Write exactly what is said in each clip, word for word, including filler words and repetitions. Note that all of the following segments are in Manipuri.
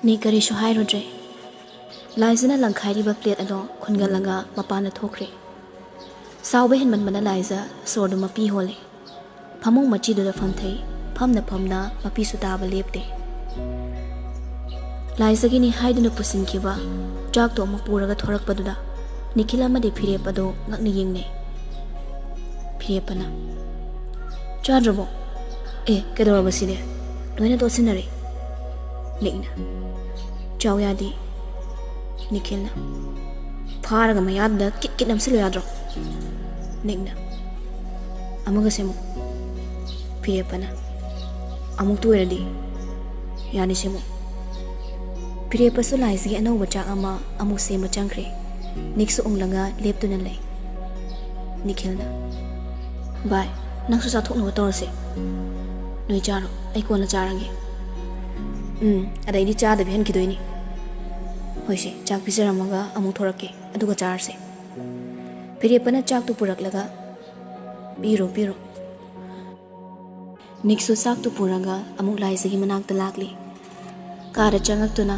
ꯅꯤꯛ ꯀꯔꯤꯁꯨ ꯍꯥꯏꯔꯨꯗ꯭ꯔꯦ꯫ ꯂꯥꯏꯖꯅ ꯂꯪꯈꯥꯏꯔꯤꯕ ꯄ꯭ꯂꯦꯠ ꯑꯗꯣ ꯈꯨꯟꯒꯠꯂꯒ ꯃꯄꯥꯟꯗ ꯊꯣꯛꯈ꯭ꯔꯦ꯫ ꯁꯥꯎꯕ ꯍꯦꯟꯃꯟꯕꯅ ꯂꯥꯏꯖ ꯁꯣꯔꯗꯨ ꯃꯄꯤ ꯍꯣꯜꯂꯦ꯫ ꯐꯃꯨꯡ ꯃꯆꯤꯗꯨꯗ ꯐꯝꯊꯩ꯫ ꯐꯝꯅ ꯐꯝꯅ ꯃꯄꯤꯁꯨ ꯇꯥꯕ ꯂꯦꯞꯇꯦ꯫ ꯂꯥꯏꯖꯒꯤꯅꯤ ꯍꯥꯏꯗꯨꯅ ꯄꯨꯁꯤꯟꯈꯤꯕ ꯆꯥꯛꯇꯣ ꯑꯃꯨꯛ ꯄꯨꯔꯒ ꯊꯣꯔꯛꯄꯗꯨꯗ ꯅꯤꯈꯤꯜ ꯑꯃꯗꯤ ꯐꯤꯔꯦꯞ ꯑꯗꯣ ꯉꯛꯅ ꯌꯦꯡꯅꯩ꯫ ꯐꯤꯔꯦꯞꯄꯅ, "ꯆꯥꯗ꯭ꯔꯕꯣ? ꯑꯦ, ꯀꯩꯗꯧꯔꯕ ꯁꯤꯗꯤ? ꯂꯣꯏꯅ ꯇꯣꯠꯁꯤꯟꯅꯔꯦ꯫" ꯅꯤꯛꯅ, "ꯆꯥꯎ ꯌꯥꯗꯦ꯫" ꯅꯤꯈꯤꯜꯅ, "ꯐꯥꯔꯒ ꯃꯌꯥꯗꯨꯗ ꯀꯤꯠ ꯀꯤꯠ ꯅꯝꯁꯤꯜꯂꯨ ꯌꯥꯗ꯭ꯔꯣ?" ꯅꯤꯛꯅ, "ꯑꯃꯒ ꯁꯦꯝꯃꯣ꯫" ꯐꯤꯔꯦꯞꯄꯅ, "ꯑꯃꯨꯛꯇ ꯑꯣꯏꯔꯗꯤ꯫" "ꯌꯥꯅꯤ, ꯁꯦꯝꯃꯣ꯫" ꯐꯤꯔꯦꯞꯄꯁꯨ ꯂꯥꯏꯖꯒꯤ ꯑꯅꯧꯕ ꯆꯥꯛ ꯑꯃ ꯑꯃꯨꯛ ꯁꯦꯝꯕ ꯆꯪꯈ꯭ꯔꯦ꯫ ꯅꯤꯛꯁꯨ ꯎꯪꯂꯒ ꯂꯦꯞꯇꯨꯅ ꯂꯩ꯫ ꯅꯤꯈꯤꯜꯅ, "ꯚꯥꯏ, ꯅꯪꯁꯨ ꯆꯥꯊꯣꯛꯅꯕ ꯇꯧꯔꯁꯦ꯫ ꯅꯣꯏ ꯆꯥꯔꯣ, ꯑꯩ ꯀꯣꯟꯅ ꯆꯥꯔꯒꯦ꯫" "ꯎꯝ, ꯑꯗꯩꯗꯤ ꯆꯥꯗꯕꯤ ꯍꯟꯈꯤꯗꯣꯏꯅꯤ꯫" "ꯍꯣꯏꯁꯦ, ꯆꯥꯛ ꯄꯤꯖꯔꯝꯃꯒ ꯑꯃꯨꯛ ꯊꯣꯔꯛꯀꯦ, ꯑꯗꯨꯒ ꯆꯥꯔꯁꯦ꯫" ꯐꯤꯔꯦꯞꯄꯅ ꯆꯥꯛꯇꯨ ꯄꯨꯔꯛꯂꯒ, "ꯄꯤꯔꯣ, ꯄꯤꯔꯣ꯫" ꯅꯤꯛꯁꯨ ꯆꯥꯛꯇꯨ ꯄꯨꯔꯒ ꯑꯃꯨꯛ ꯂꯥꯏꯖꯒꯤ ꯃꯅꯥꯛꯇ ꯂꯥꯛꯂꯤ꯫ ꯀꯥꯗ ꯆꯪꯉꯛꯇꯨꯅ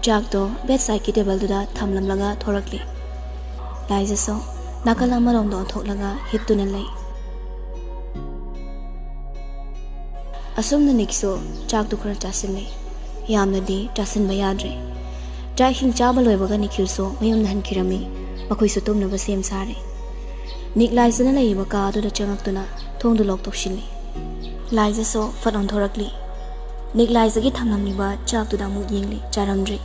ꯆꯥꯛꯇꯣ ꯕꯦꯗ ꯁꯥꯏꯠꯀꯤ ꯇꯦꯕꯜꯗꯨꯗ ꯊꯝꯂꯝꯂꯒ ꯊꯣꯔꯛꯂꯤ꯫ ꯂꯥꯏꯖꯁꯨ ꯅꯥꯀꯜ ꯑꯃꯔꯣꯝꯗ ꯑꯣꯟꯊꯣꯛꯂꯒ ꯍꯤꯞꯇꯨꯅ ꯂꯩ꯫ ꯑꯁꯨꯝꯅ ꯅꯤꯛꯁꯨ ꯆꯥꯛꯇꯨ ꯈꯔ ꯆꯥꯁꯤꯜꯂꯤ꯫ ꯌꯥꯝꯅꯗꯤ ꯆꯥꯁꯤꯟꯕ ꯌꯥꯗ꯭ꯔꯦ꯫ ꯆꯥꯛ ꯏꯁꯤꯡ ꯆꯥꯕ ꯂꯣꯏꯕꯒ ꯅꯤꯈꯤꯜꯁꯨ ꯃꯌꯨꯝꯗ ꯍꯟꯈꯤꯔꯝꯃꯤ꯫ ꯃꯈꯣꯏꯁꯨ ꯇꯨꯝꯅꯕ ꯁꯦꯝ ꯁꯥꯔꯦ꯫ ꯅꯤꯛ ꯂꯥꯏꯖꯅ ꯂꯩꯔꯤꯕ ꯀꯥ ꯑꯗꯨꯗ ꯆꯪꯉꯛꯇꯨꯅ ꯊꯣꯡꯗꯨ ꯂꯣꯛ ꯇꯧꯁꯤꯜꯂꯤ꯫ ꯂꯥꯏꯖꯁꯨ ꯐꯠ ꯑꯣꯟꯊꯣꯔꯛꯂꯤ꯫ ꯅꯤꯛ ꯂꯥꯏꯖꯒꯤ ꯊꯝꯂꯝꯂꯤꯕ ꯆꯥꯛꯇꯨꯗ ꯑꯃꯨꯛ ꯌꯦꯡꯂꯤ, ꯆꯥꯔꯝꯗ꯭ꯔꯤ꯫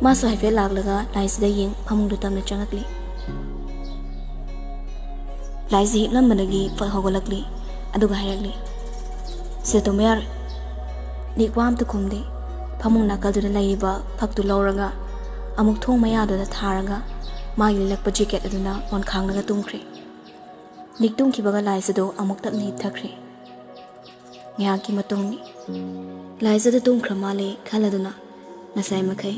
ꯃꯥꯁꯨ ꯍꯥꯏꯐꯦꯠ ꯂꯥꯛꯂꯒ ꯂꯥꯏꯖꯗ ꯌꯦꯡ ꯐꯃꯨꯡꯗꯨ ꯇꯞꯅ ꯆꯪꯉꯛꯂꯤ꯫ ꯂꯥꯏꯖ ꯍꯤꯞꯂꯝꯕꯗꯒꯤ ꯐꯠ ꯍꯧꯒꯠꯂꯛꯂꯤ꯫ ꯑꯗꯨꯒ ꯍꯥꯏꯔꯛꯂꯤ, "ꯁꯤꯗ ꯇꯨꯝꯕ ꯌꯥꯔꯣꯏ꯫" ꯅꯤꯛ ꯋꯥ ꯑꯝꯇ ꯈꯨꯝꯗꯦ꯫ ꯐꯃꯨꯡ ꯅꯥꯀꯜꯗꯨꯗ ꯂꯩꯔꯤꯕ ꯐꯛꯇꯨ ꯂꯧꯔꯒ ꯑꯃꯨꯛ ꯊꯣꯡ ꯃꯌꯥꯗꯨꯗ ꯊꯥꯔꯒ ꯃꯥꯒꯤ ꯂꯤꯠꯂꯛꯄ ꯖꯦꯀꯦꯠ ꯑꯗꯨꯅ ꯑꯣꯟꯈꯥꯡꯂꯒ ꯇꯨꯝꯈ꯭ꯔꯦ꯫ ꯅꯤꯛ ꯇꯨꯝꯈꯤꯕꯒ ꯂꯥꯏꯖꯗꯣ ꯑꯃꯨꯛ ꯇꯞꯅ ꯍꯤꯞꯊꯈ꯭ꯔꯦ꯫ ꯉꯥꯏꯍꯥꯛꯀꯤ ꯃꯇꯨꯡ ꯂꯥꯏꯖꯗꯣ ꯇꯨꯝꯈ꯭ꯔ ꯃꯥꯜꯂꯦ ꯈꯜꯂꯗꯨꯅ ꯉꯁꯥꯏ ꯃꯈꯩ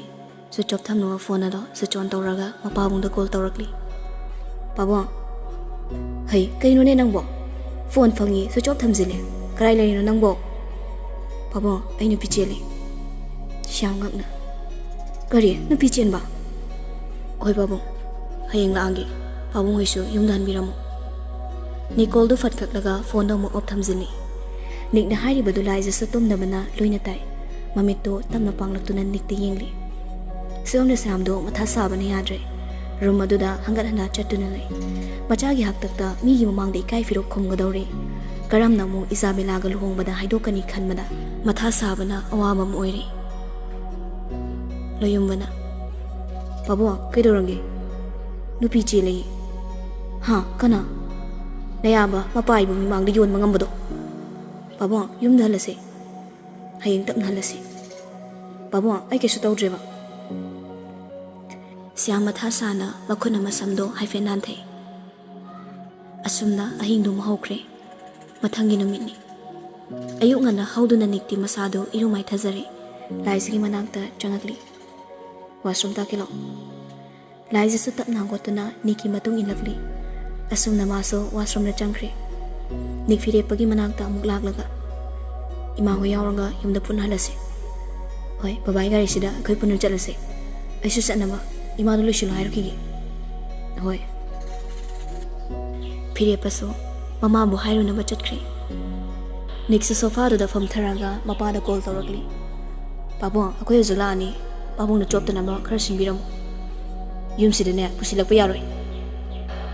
ꯁ꯭ꯋꯤꯆ ꯑꯣꯐ ꯊꯝꯂꯨꯕ ꯐꯣꯟ ꯑꯗꯣ ꯁ꯭ꯋꯤꯆ ꯑꯣꯟ ꯇꯧꯔꯒ ꯃꯄꯥꯕꯨꯡꯗ ꯀꯣꯜ ꯇꯧꯔꯛꯂꯤ꯫ "ꯄꯥꯕꯨꯡ꯫" "ꯍꯩ, ꯀꯩꯅꯣꯅꯦ ꯅꯪꯕꯣ? ꯐꯣꯟ ꯐꯪꯉꯤ, ꯁ꯭ꯋꯤꯆ ꯑꯣꯐ ꯊꯝꯖꯤꯜꯂꯦ꯫ ꯀꯗꯥꯏ ꯂꯩꯔꯤꯅꯣ ꯅꯪꯕꯣ?" "ꯄꯥꯕꯨꯡ, ꯑꯩ ꯅꯨꯄꯤ ꯆꯦꯜꯂꯦ꯫" ꯁ꯭ꯌꯥꯝ ꯉꯛꯅ, "ꯀꯔꯤ? ꯅꯨꯄꯤ ꯆꯦꯟꯕ?" "ꯍꯣꯏ ꯄꯥꯕꯨꯡ, ꯍꯌꯦꯡ ꯂꯥꯛꯑꯒꯦ꯫ ꯄꯥꯕꯨꯡ ꯍꯣꯏꯁꯨ ꯌꯨꯝꯗ ꯍꯟꯕꯤꯔꯝꯃꯣ꯫" ꯅꯤꯀꯣꯜꯗꯨ ꯐꯠ ꯀꯛꯂꯒ ꯐꯣꯟꯗꯣ ꯑꯃꯨꯛ ꯑꯣꯐ ꯊꯝꯖꯤꯜꯂꯤ꯫ ꯅꯤꯛꯅ ꯍꯥꯏꯔꯤꯕꯗꯨ ꯂꯥꯏꯖꯁꯨ ꯇꯨꯝꯗꯕꯅ ꯂꯣꯏꯅ ꯇꯥꯏ꯫ ꯃꯃꯤꯠꯇꯨ ꯇꯞꯅ ꯄꯥꯡꯂꯛꯇꯨꯅ ꯅꯤꯛꯇ ꯌꯦꯡꯂꯤ꯫ ꯁꯣꯝꯗ ꯁ꯭ꯌꯥꯝꯗꯣ ꯃꯊꯥ ꯁꯥꯕꯅ ꯌꯥꯗ꯭ꯔꯦ꯫ ꯔꯨꯝ ꯑꯗꯨꯗ ꯍꯪꯒꯠ ꯍꯟꯗ ꯆꯠꯇꯨꯅ ꯂꯩ꯫ ꯃꯆꯥꯒꯤ ꯍꯥꯛꯇꯛꯇ ꯃꯤꯒꯤ ꯃꯃꯥꯡꯗ ꯏꯀꯥꯏ ꯐꯤꯔꯣꯛ ꯈꯨꯝꯒꯗꯧꯔꯦ꯫ ꯀꯔꯝꯅ ꯑꯃꯨꯛ ꯏꯖꯥꯕꯦꯂꯥꯒ ꯂꯨꯍꯣꯡꯕꯗ ꯍꯥꯏꯗꯣꯛꯀꯅꯤ ꯈꯟꯕꯗ ꯃꯊꯥ ꯁꯥꯕꯅ ꯑꯋꯥꯕ ꯑꯃ ꯑꯣꯏꯔꯦ꯫ ꯂꯣꯌꯨꯝꯕꯅ, "ꯄꯥꯕꯨꯡ, ꯀꯩꯗꯧꯔꯒꯦ? ꯅꯨꯄꯤ ꯆꯦꯜꯂꯦꯌꯦ꯫" "ꯍꯥ? ꯀꯅꯥ?" "ꯅꯌꯥꯝꯕ, ꯃꯄꯥ ꯏꯕꯨꯡ ꯃꯤꯃꯥꯡꯗ ꯌꯣꯟꯕ ꯉꯝꯕꯗꯣ꯫" "ꯄꯥꯕꯨꯡ, ꯌꯨꯝꯗ ꯍꯜꯂꯁꯦ꯫ ꯍꯌꯦꯡ ꯇꯞꯅ ꯍꯜꯂꯁꯤ꯫ ꯄꯥꯕꯨꯡ, ꯑꯩ ꯀꯩꯁꯨ ꯇꯧꯗ꯭ꯔꯦꯕ꯫" ꯁ꯭ꯌꯥꯝ ꯃꯊꯥ ꯁꯥꯅ ꯃꯈꯨꯠꯅ ꯃꯁꯝꯗꯣ ꯍꯥꯏꯐꯦꯠ ꯅꯥꯟꯊꯩ꯫ ꯑꯁꯨꯝꯅ ꯑꯍꯤꯡꯗꯨꯃ ꯍꯧꯈ꯭ꯔꯦ꯫ ꯃꯊꯪꯒꯤ ꯅꯨꯃꯤꯠꯅꯤ꯫ ꯑꯌꯨꯛ ꯉꯟꯅ ꯍꯧꯗꯨꯅ ꯅꯤꯛꯇꯤ ꯃꯁꯥꯗꯨ ꯏꯔꯨ ꯃꯥꯏꯊꯖꯔꯦ꯫ ꯂꯥꯏꯖꯒꯤ ꯃꯅꯥꯛꯇ ꯆꯪꯉꯛꯂꯤ꯫ "ꯋꯥꯁꯔꯨꯝ ꯇꯥꯛꯀꯦ ꯂꯥꯛꯑꯣ꯫" ꯂꯥꯏꯖꯁꯨ ꯇꯞꯅ ꯍꯧꯒꯠꯇꯨꯅ ꯅꯤꯛꯀꯤ ꯃꯇꯨꯡ ꯏꯜꯂꯛꯂꯤ꯫ ꯑꯁꯨꯝꯅ ꯃꯥꯁꯨ ꯋꯥꯁꯔꯨꯝꯗ ꯆꯪꯈ꯭ꯔꯦ꯫ ꯅꯤꯛ ꯐꯤꯔꯦꯞꯄꯒꯤ ꯃꯅꯥꯛꯇ ꯑꯃꯨꯛ ꯂꯥꯛꯂꯒ, "ꯏꯃꯥ ꯍꯣꯏ ꯌꯥꯎꯔꯒ ꯌꯨꯝꯗ ꯄꯨꯟꯅ ꯍꯜꯂꯁꯤ꯫" "ꯍꯣꯏ, ꯕꯕꯥꯒꯤ ꯒꯥꯔꯤꯁꯤꯗ ꯑꯩꯈꯣꯏ ꯄꯨꯟꯅ ꯆꯠꯂꯁꯦ꯫ ꯑꯩꯁꯨ ꯆꯠꯅꯕ ꯏꯃꯥꯗꯣ ꯂꯣꯏꯁꯤꯜꯂꯣ ꯍꯥꯏꯔꯨꯈꯤꯒꯦ꯫" "ꯍꯣꯏ꯫" ꯐꯤꯔꯦꯞꯄꯁꯨ ꯃꯃꯥꯕꯨ ꯍꯥꯏꯔꯨꯅꯕ ꯆꯠꯈ꯭ꯔꯦ꯫ ꯅꯤꯛꯁꯨ ꯁꯣꯐꯥꯗꯨꯗ ꯐꯝꯊꯔꯒ ꯃꯄꯥꯗ ꯀꯣꯜ ꯇꯧꯔꯛꯂꯤ꯫ "ꯄꯥꯕꯨꯡ, ꯑꯩꯈꯣꯏ ꯍꯧꯖꯤꯛ ꯂꯥꯛꯑꯅꯤ꯫ ꯄꯥꯕꯨꯡꯅ ꯆꯣꯞꯇꯅꯕ ꯈꯔ ꯁꯤꯟꯕꯤꯔꯝꯃꯨ꯫ ꯌꯨꯝꯁꯤꯗꯅꯦ ꯄꯨꯁꯤꯜꯂꯛꯄ ꯌꯥꯔꯣꯏ꯫"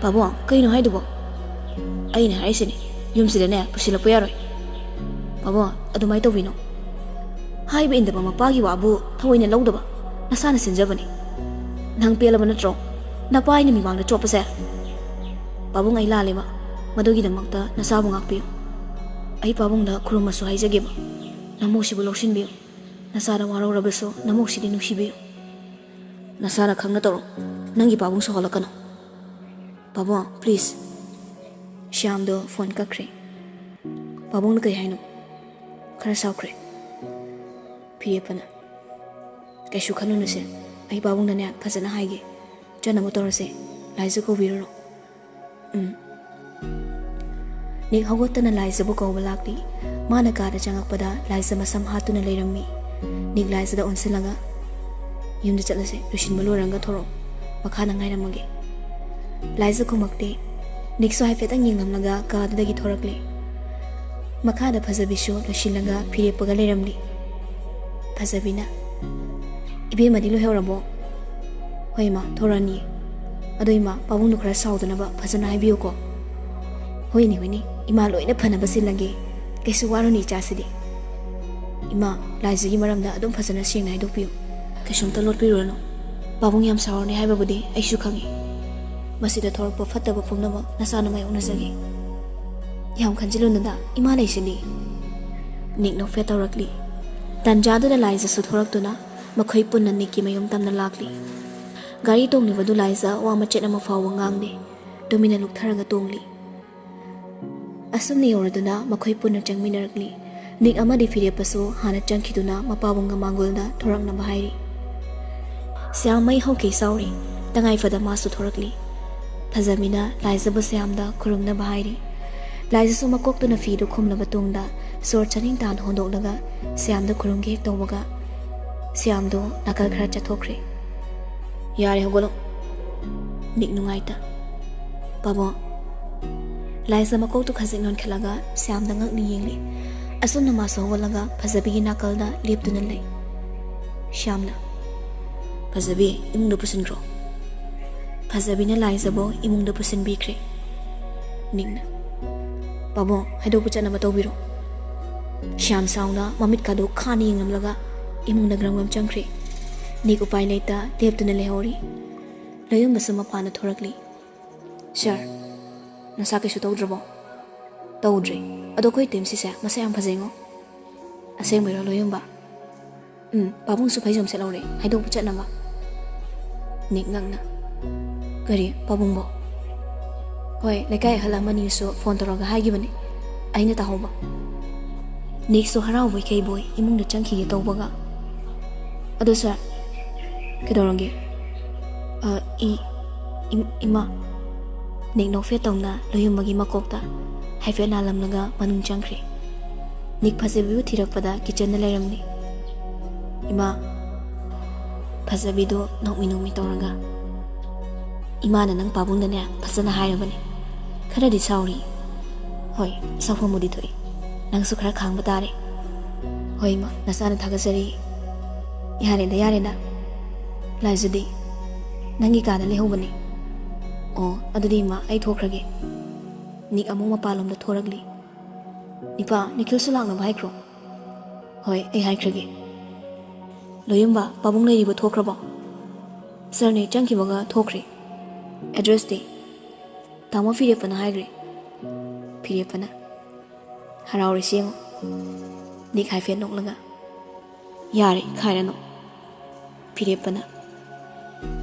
"ꯄꯥꯕꯨꯡ, ꯀꯩꯅꯣ ꯍꯥꯏꯗꯨꯕꯣ?" "ꯑꯩꯅ ꯍꯥꯏꯔꯤꯁꯤꯅꯤ, ꯌꯨꯝꯁꯤꯗꯅꯦ ꯄꯨꯁꯤꯜꯂꯛꯄ ꯌꯥꯔꯣꯏ꯫" "ꯄꯥꯕꯨꯡ, ꯑꯗꯨꯃꯥꯏꯅ ꯇꯧꯕꯤꯅꯣ꯫ ꯍꯥꯏꯕ ꯏꯟꯗꯕ ꯃꯄꯥꯒꯤ ꯋꯥꯕꯨ ꯊꯑꯣꯏꯅ ꯂꯧꯗꯕ ꯅꯁꯥꯅ ꯁꯤꯟꯖꯕꯅꯤ꯫ ꯅꯪ ꯄꯦꯜꯂꯕ ꯅꯠꯇ꯭ꯔꯣ? ꯅꯄꯥ ꯑꯩꯅ ꯃꯤꯃꯥꯡꯗ ꯆꯣꯞꯄꯁꯦ?" "ꯄꯥꯕꯨꯡ, ꯑꯩ ꯂꯥꯜꯂꯦꯕ꯫ ꯃꯗꯨꯒꯤꯗꯃꯛꯇ ꯅꯁꯥꯕꯨ ꯉꯥꯛꯄꯤꯌꯨ꯫ ꯑꯩ ꯄꯥꯕꯨꯡꯗ ꯈꯨꯔꯨꯝꯃꯁꯨ ꯍꯥꯏꯖꯒꯦꯕ꯫ ꯅꯃꯧꯁꯤꯕꯨ ꯂꯧꯁꯤꯟꯕꯤꯌꯨ꯫ ꯅꯁꯥꯗ ꯋꯥꯔꯧꯔꯕꯁꯨ ꯅꯃꯧꯁꯤꯗꯤ ꯅꯨꯡꯁꯤꯕꯤꯌꯨ꯫ ꯅꯁꯥꯅ ꯈꯪꯅ ꯇꯧꯔꯣ꯫ ꯅꯪꯒꯤ ꯄꯥꯕꯨꯡ ꯁꯥꯎꯍꯜꯂꯛꯀꯅꯨ꯫ ꯄꯥꯕꯨꯡ, please꯫" ꯁ꯭ꯌꯥꯝꯗꯣ ꯐꯣꯟ ꯀꯛꯈ꯭ꯔꯦ꯫ "ꯄꯥꯕꯨꯡꯅ ꯀꯩ ꯍꯥꯏꯅꯣ?" "ꯈꯔ ꯁꯥꯎꯈ꯭ꯔꯦ꯫" ꯐꯤꯔꯦꯞꯄꯅ, "ꯀꯩꯁꯨ ꯈꯜꯂꯨꯅꯨꯁꯦ, ꯑꯩ ꯄꯥꯕꯨꯡꯗꯅꯦ ꯐꯖꯅ ꯍꯥꯏꯒꯦ꯫ ꯆꯠꯅꯕ ꯇꯧꯔꯁꯦ, ꯂꯥꯏꯖ ꯀꯧꯕꯤꯔꯨꯔꯣ꯫" "ꯎꯝ꯫" ꯅꯤꯛ ꯍꯧꯒꯠꯇꯅ ꯂꯥꯏꯖꯕꯨ ꯀꯧꯕ ꯂꯥꯛꯂꯤ꯫ ꯃꯥꯅ ꯀꯥꯗ ꯆꯪꯉꯛꯄꯗ ꯂꯥꯏꯖ ꯃꯁꯝ ꯍꯥꯠꯇꯨꯅ ꯂꯩꯔꯝꯃꯤ꯫ ꯅꯤꯛ ꯂꯥꯏꯖꯗ ꯑꯣꯟꯁꯤꯜꯂꯒ, "ꯌꯨꯝꯗ ꯆꯠꯂꯁꯦ, ꯂꯣꯏꯁꯤꯟꯕ ꯂꯣꯏꯔꯒ ꯊꯣꯔꯛꯑꯣ, ꯃꯈꯥꯗ ꯉꯥꯏꯔꯝꯃꯒꯦ"꯫ ꯂꯥꯏꯖ ꯈꯨꯝꯃꯛꯇꯦ꯫ ꯅꯤꯛꯁꯨ ꯍꯥꯏꯐꯦꯠꯇꯪ ꯌꯦꯡꯂꯝꯂꯒ ꯀꯥꯗꯨꯗꯒꯤ ꯊꯣꯔꯛꯂꯦ꯫ ꯃꯈꯥꯗ ꯐꯖꯕꯤꯁꯨ ꯂꯣꯏꯁꯤꯜꯂꯒ ꯐꯤꯔꯦꯞꯄꯒ ꯂꯩꯔꯝꯂꯤ꯫ ꯐꯖꯕꯤꯅ, "ꯏꯕꯦꯝꯃꯗꯤ ꯂꯣꯏꯍꯧꯔꯕꯣ?" "ꯍꯣꯏ ꯏꯃꯥ, ꯊꯣꯔꯛꯑꯅꯤꯌꯦ꯫ ꯑꯗꯣ ꯏꯃꯥ, ꯄꯥꯕꯨꯡꯗꯣ ꯈꯔ ꯁꯥꯎꯗꯅꯕ ꯐꯖꯅ ꯍꯥꯏꯕꯤꯌꯨꯀꯣ"꯫ "ꯍꯣꯏꯅꯦ, ꯍꯣꯏꯅꯦ, ꯏꯃꯥ ꯂꯣꯏꯅ ꯐꯅꯕ ꯁꯤꯜꯂꯒꯦ꯫ ꯀꯩꯁꯨ ꯋꯥꯔꯨꯅꯨ ꯏꯆꯥꯁꯤꯗꯤ"꯫ "ꯏꯃꯥ, ꯂꯥꯏꯖꯒꯤ ꯃꯔꯝꯗ ꯑꯗꯨꯝ ꯐꯖꯅ ꯁꯦꯡꯅ ꯍꯥꯏꯗꯣꯛꯄꯤꯌꯨ꯫ ꯀꯩꯁꯨꯝꯇ ꯂꯣꯠꯄꯤꯔꯨꯔꯅꯨ꯫ ꯄꯥꯕꯨꯡ ꯌꯥꯝ ꯁꯥꯎꯔꯅꯤ ꯍꯥꯏꯕꯕꯨꯗꯤ ꯑꯩꯁꯨ ꯈꯪꯉꯤ꯫ ꯃꯁꯤꯗ ꯊꯣꯔꯛꯄ ꯐꯠꯇꯕ ꯄꯨꯝꯅꯃꯛ ꯅꯆꯥꯅ ꯃꯥꯌꯣꯛꯅꯖꯒꯦ"꯫ "ꯌꯥꯝ ꯈꯟꯖꯤꯜꯂꯨꯅꯨꯗ, ꯏꯃꯥ ꯂꯩꯁꯤꯗꯤ"꯫ ꯅꯤꯛ ꯅꯣꯛꯐꯦꯠ ꯇꯧꯔꯛꯂꯤ꯫ ꯇꯥꯟꯖꯥꯗꯨꯗ ꯂꯥꯏꯖꯁꯨ ꯊꯣꯔꯛꯇꯨꯅ ꯃꯈꯣꯏ ꯄꯨꯟꯅ ꯅꯤꯛꯀꯤ ꯃꯌꯨꯝ ꯇꯝꯅ ꯂꯥꯛꯂꯤ꯫ ꯒꯥꯔꯤ ꯇꯣꯡꯂꯤꯕꯗꯨ ꯂꯥꯏꯖ ꯋꯥ ꯃꯆꯦꯠ ꯑꯃ ꯐꯥꯎꯕ ꯉꯥꯡꯗꯦ꯫ ꯇꯨꯃꯤꯟꯅ ꯂꯨꯞꯊꯔꯒ ꯇꯣꯡꯂꯤ꯫ ꯑꯁꯨꯝꯅ ꯌꯧꯔꯗꯨꯅ ꯃꯈꯣꯏ ꯄꯨꯟꯅ ꯆꯪꯃꯤꯟꯅꯔꯛꯂꯤ꯫ ꯅꯤꯛ ꯑꯃꯗꯤ ꯐꯤꯔꯦꯞꯄꯁꯨ ꯍꯥꯟꯅ ꯆꯪꯈꯤꯗꯨꯅ ꯃꯄꯥꯕꯨꯡꯒ ꯃꯥꯡꯒꯣꯜꯗ ꯊꯣꯔꯛꯅꯕ ꯍꯥꯏꯔꯤ꯫ ꯁ꯭ꯌꯥꯝ ꯃꯩ ꯍꯧꯈꯩ ꯁꯥꯎꯔꯤ꯫ ꯇꯉꯥꯏ ꯐꯗ ꯃꯥꯁꯨ ꯊꯣꯔꯛꯂꯤ꯫ ꯐꯖꯕꯤꯅ ꯂꯥꯏꯖꯕꯨ ꯁ꯭ꯌꯥꯝꯗ ꯈꯨꯔꯨꯝꯅꯕ ꯍꯥꯏꯔꯤ꯫ ꯂꯥꯏꯖꯁꯨ ꯃꯀꯣꯛꯇꯨꯅ ꯐꯤꯗꯨ ꯈꯨꯝꯂꯕ ꯇꯨꯡꯗ ꯁꯣꯔ ꯆꯅꯤꯡ ꯇꯥꯅ ꯍꯣꯟꯗꯣꯛꯂꯒ ꯁ꯭ꯌꯥꯝꯗ ꯈꯨꯔꯨꯝꯒꯦ ꯍꯦꯛ ꯇꯧꯕꯒ ꯁ꯭ꯌꯥꯝꯗꯨ ꯅꯥꯀꯜ ꯈꯔ ꯆꯠꯊꯣꯛꯈ꯭ꯔꯦ꯫ "ꯌꯥꯔꯦ, ꯍꯧꯒꯠꯂꯣ"꯫ ꯅꯤꯛ ꯅꯨꯡꯉꯥꯏꯇ꯫ "ꯄꯥꯕꯨꯡ"꯫ ꯂꯥꯏꯖ ꯃꯀꯣꯛꯇꯨ ꯈꯖꯤꯛ ꯅꯣꯟꯈꯠꯂꯒ ꯁ꯭ꯌꯥꯝꯗ ꯉꯛꯅ ꯌꯦꯡꯂꯤ꯫ ꯑꯁꯨꯝꯅ ꯃꯥꯁꯨ ꯍꯧꯒꯠꯂꯒ ꯐꯖꯕꯤꯒꯤ ꯅꯥꯀꯜꯗ ꯂꯦꯞꯇꯨꯅ ꯂꯩ꯫ ꯁ꯭ꯌꯥꯝꯅ, "ꯐꯖꯕꯤ, ꯏꯃꯨꯡꯗ ꯄꯨꯁꯤꯟꯈ꯭ꯔꯣ"꯫ ꯐꯖꯕꯤꯅ ꯂꯥꯏꯖꯕꯨ ꯏꯃꯨꯡꯗ ꯄꯨꯁꯤꯟꯕꯤꯈ꯭ꯔꯦ꯫ ꯅꯤꯛꯅ, "ꯄꯥꯕꯨꯡ, ꯍꯥꯏꯗꯣꯛꯄ ꯆꯠꯅꯕ ꯇꯧꯕꯤꯔꯣ"꯫ ꯁ꯭ꯌꯥꯝ ꯁꯥꯎꯅ ꯃꯃꯤꯠꯀꯗꯨ ꯈꯥꯅ ꯌꯦꯡꯂꯝꯂꯒ ꯏꯃꯨꯡꯗ ꯒ꯭ꯔꯝ ꯒ꯭ꯔꯝ ꯆꯪꯈ꯭ꯔꯦ꯫ ꯅꯤꯛ ꯎꯄꯥꯏ ꯂꯩꯇ ꯂꯦꯞꯇꯨꯅ ꯂꯩꯍꯧꯔꯤ꯫ ꯂꯣꯌꯨꯝꯕꯁꯨ ꯃꯄꯥꯟꯗ ꯊꯣꯔꯛꯂꯤ꯫ "ꯁꯥꯔ, ꯅꯁꯥ ꯀꯩꯁꯨ ꯇꯧꯗ꯭ꯔꯕꯣ?" "ꯇꯧꯗ꯭ꯔꯦ꯫ ꯑꯗꯣ ꯑꯩꯈꯣꯏ ꯇꯤꯝꯁꯤꯁꯦ ꯃꯁꯛ ꯌꯥꯝ ꯐꯖꯩꯉꯣ"꯫ "ꯑꯁꯦꯡꯕꯩꯔꯣ, ꯂꯣꯌꯨꯝꯕ?" "ꯎꯝ, ꯄꯥꯕꯨꯡꯁꯨ ꯐꯩꯖꯣꯝ ꯁꯦꯠꯍꯧꯔꯦ, ꯍꯥꯏꯗꯣꯛꯄ ꯆꯠꯅꯕ"꯫ ꯅꯤꯛ ꯉꯛꯅ, "ꯀꯔꯤ, ꯄꯥꯕꯨꯡꯕꯣ?" "ꯍꯣꯏ, ꯂꯩꯀꯥꯏ ꯑꯍꯜ ꯑꯃꯅꯤꯁꯨ ꯐꯣꯟ ꯇꯧꯔꯒ ꯍꯥꯏꯈꯤꯕꯅꯤ, ꯑꯩꯅ ꯇꯥꯍꯧꯕ"꯫ ꯅꯤꯛꯁꯨ ꯍꯔꯥꯎꯕꯣꯏ ꯀꯩꯕꯣꯏ ꯏꯃꯨꯡꯗ ꯆꯪꯈꯤꯒꯦ ꯇꯧꯕꯒ, "ꯑꯗꯣ ꯁꯥꯔ"꯫ "ꯀꯩꯗꯧꯔꯒꯦ?" "ꯑ, ꯏ-, ꯏꯝ-, ꯏꯃꯥ"꯫ ꯅꯤꯛ ꯅꯣꯛꯐꯦꯠ ꯇꯧꯅ ꯂꯣꯌꯨꯝꯕꯒꯤ ꯃꯀꯣꯛꯇ ꯍꯥꯏꯐꯦꯠ ꯅꯥꯜꯂꯝꯂꯒ ꯃꯅꯨꯡ ꯆꯪꯈ꯭ꯔꯦ꯫ ꯅꯤꯛ ꯐꯖꯕꯤꯕꯨ ꯊꯤꯔꯛꯄꯗ ꯀꯤꯆꯟꯗ ꯂꯩꯔꯝꯂꯤ꯫ ꯏꯃꯥ, ꯐꯖꯕꯤꯗꯣ ꯅꯣꯛꯃꯤ ꯅꯣꯛꯃꯤ ꯇꯧꯔꯒ, "ꯏꯃꯥꯅ ꯅꯪ ꯄꯥꯕꯨꯡꯗꯅꯦ ꯐꯖꯅ ꯍꯥꯏꯔꯕꯅꯦ꯫ ꯈꯔꯗꯤ ꯁꯥꯎꯔꯤ꯫ ꯍꯣꯏ, ꯁꯥꯎꯐꯝꯕꯨꯗꯤ ꯊꯣꯛꯏ꯫ ꯅꯪꯁꯨ ꯈꯔ ꯈꯥꯡꯕ ꯇꯥꯔꯦ꯫ ꯍꯣꯏ ꯏꯃꯥ, ꯅꯆꯥꯅ ꯊꯥꯒꯠꯆꯔꯤ꯫ ꯌꯥꯔꯦꯗ, ꯌꯥꯔꯦꯗ꯫ ꯂꯥꯏꯖꯗꯤ, ꯅꯪꯒꯤ ꯀꯥꯗ ꯂꯩꯍꯧꯕꯅꯦ꯫ ꯑꯣ, ꯑꯗꯨꯗꯤ ꯏꯃꯥ, ꯑꯩ ꯊꯣꯛꯈ꯭ꯔꯒꯦ꯫" ꯅꯤꯛ ꯑꯃꯨꯛ ꯃꯄꯥꯟꯂꯣꯝꯗ ꯊꯣꯔꯛꯂꯤ꯫ "ꯅꯤꯄꯥ, ꯅꯤꯈꯤꯜꯁꯨ ꯂꯥꯛꯅꯕ ꯍꯥꯏꯈ꯭ꯔꯣ꯫" "ꯍꯣꯏ, ꯑꯩ ꯍꯥꯏꯈ꯭ꯔꯒꯦ꯫" "ꯂꯣꯌꯨꯝꯕ, ꯄꯥꯕꯨꯡ ꯂꯩꯔꯤꯕ ꯊꯣꯛꯈ꯭ꯔꯕꯣ?" "ꯁꯥꯔꯅꯦ, ꯆꯪꯈꯤꯕꯒ ꯊꯣꯛꯈ꯭ꯔꯦ꯫" "ꯑꯦꯗ꯭ꯔꯦꯁꯇꯤ?" "ꯇꯥꯃꯣ ꯐꯤꯔꯦꯞꯄꯅ ꯍꯥꯏꯈ꯭ꯔꯦ꯫" ꯐꯤꯔꯦꯞꯄꯅ ꯍꯔꯥꯎꯔꯤꯁꯤ ꯌꯦꯡꯉꯨ꯫ ꯅꯤꯛ ꯍꯥꯏꯐꯦꯠ ꯅꯣꯛꯂꯒ, "ꯌꯥꯔꯦ, ꯈꯥꯏꯔꯅꯨ꯫" ꯐꯤꯔꯦꯞꯄꯅ,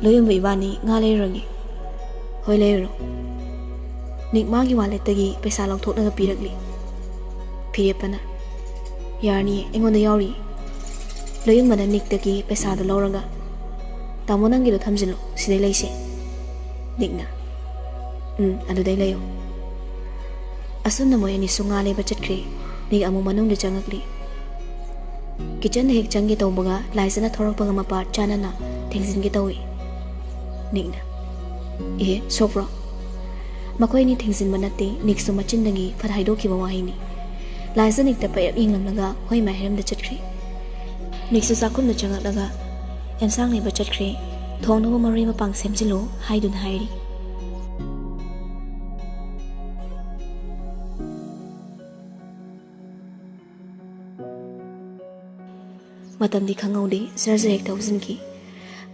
"ꯂꯣꯌꯨꯝꯕ ꯏꯕꯥꯅꯤ ꯉꯥ ꯂꯩꯔꯨꯔꯒꯦ꯫" "ꯍꯣꯏ, ꯂꯩꯔꯨꯔꯣ꯫" ꯅꯤꯛ ꯃꯥꯒꯤ ꯋꯥꯂꯦꯠꯇꯒꯤ ꯄꯩꯁꯥ ꯂꯧꯊꯣꯛꯂꯒ ꯄꯤꯔꯛꯂꯤ꯫ ꯐꯤꯔꯦꯞꯄꯅ, "ꯌꯥꯔꯅꯤꯌꯦ, ꯑꯩꯉꯣꯟꯗ ꯌꯥꯎꯔꯤꯌꯦ꯫" ꯂꯣꯌꯨꯝꯕꯅ ꯅꯤꯛꯇꯒꯤ ꯄꯩꯁꯥꯗꯣ ꯂꯧꯔꯒ, "ꯇꯥꯃꯣ, ꯅꯪꯒꯤꯗꯣ ꯊꯝꯖꯤꯜꯂꯣ, ꯁꯤꯗꯩ ꯂꯩꯁꯦ꯫" ꯅꯤꯛꯅ, "ꯎꯝ, ꯑꯗꯨꯗꯩ ꯂꯩꯌꯣ꯫" ꯑꯁꯨꯝꯅ ꯃꯣꯏ ꯑꯅꯤꯁꯨ ꯉꯥ ꯂꯩꯕ ꯆꯠꯈ꯭ꯔꯦ꯫ ꯅꯤꯛ ꯑꯃꯨꯛ ꯃꯅꯨꯡꯗ ꯆꯪꯉꯛꯂꯤ꯫ ꯀꯤꯆꯟꯗ ꯍꯦꯛ ꯆꯪꯒꯦ ꯇꯧꯕꯒ ꯂꯥꯏꯖꯅ ꯊꯣꯔꯛꯄꯒ ꯃꯄꯥ ꯆꯥꯅꯅ ꯊꯤꯡꯖꯤꯟꯒꯦ ꯇꯧꯏ꯫ ꯅꯤꯛꯅ, "ꯑꯦ, ꯁꯣꯛꯄ꯭ꯔꯣ?" ꯃꯈꯣꯏ ꯑꯅꯤ ꯊꯤꯡꯖꯤꯟꯕ ꯅꯠꯇꯦ, ꯅꯤꯛꯁꯨ ꯃꯆꯤꯟꯗꯒꯤ ꯐꯠ ꯍꯥꯏꯗꯣꯛꯈꯤꯕ ꯋꯥꯍꯩꯅꯤ꯫ ꯂꯥꯏꯖ ꯅꯤꯛꯇ ꯄꯌꯦꯞ ꯌꯦꯡꯂꯝꯂꯒ ꯍꯣꯏ ꯃꯥꯏ ꯍꯥꯏꯔꯝꯗ ꯆꯠꯈ꯭ꯔꯦ꯫ ꯅꯤꯛꯁꯨ ꯆꯥꯛꯈꯨꯝꯗ ꯆꯪꯉꯛꯂꯒ ꯑꯦꯟꯁꯥꯡ ꯂꯩꯕ ꯆꯠꯈ꯭ꯔꯦ꯫ "ꯊꯣꯡꯅꯕ ꯃꯔꯣꯏ ꯃꯄꯥꯡ ꯁꯦꯝꯖꯤꯜꯂꯨ" ꯍꯥꯏꯗꯨꯅ ꯍꯥꯏꯔꯤ꯫ ꯃꯇꯝꯗꯤ ꯈꯪꯍꯧꯗꯦ, ꯖꯔ ꯖꯔ ꯍꯦꯛ ꯊꯧꯖꯤꯟꯈꯤ꯫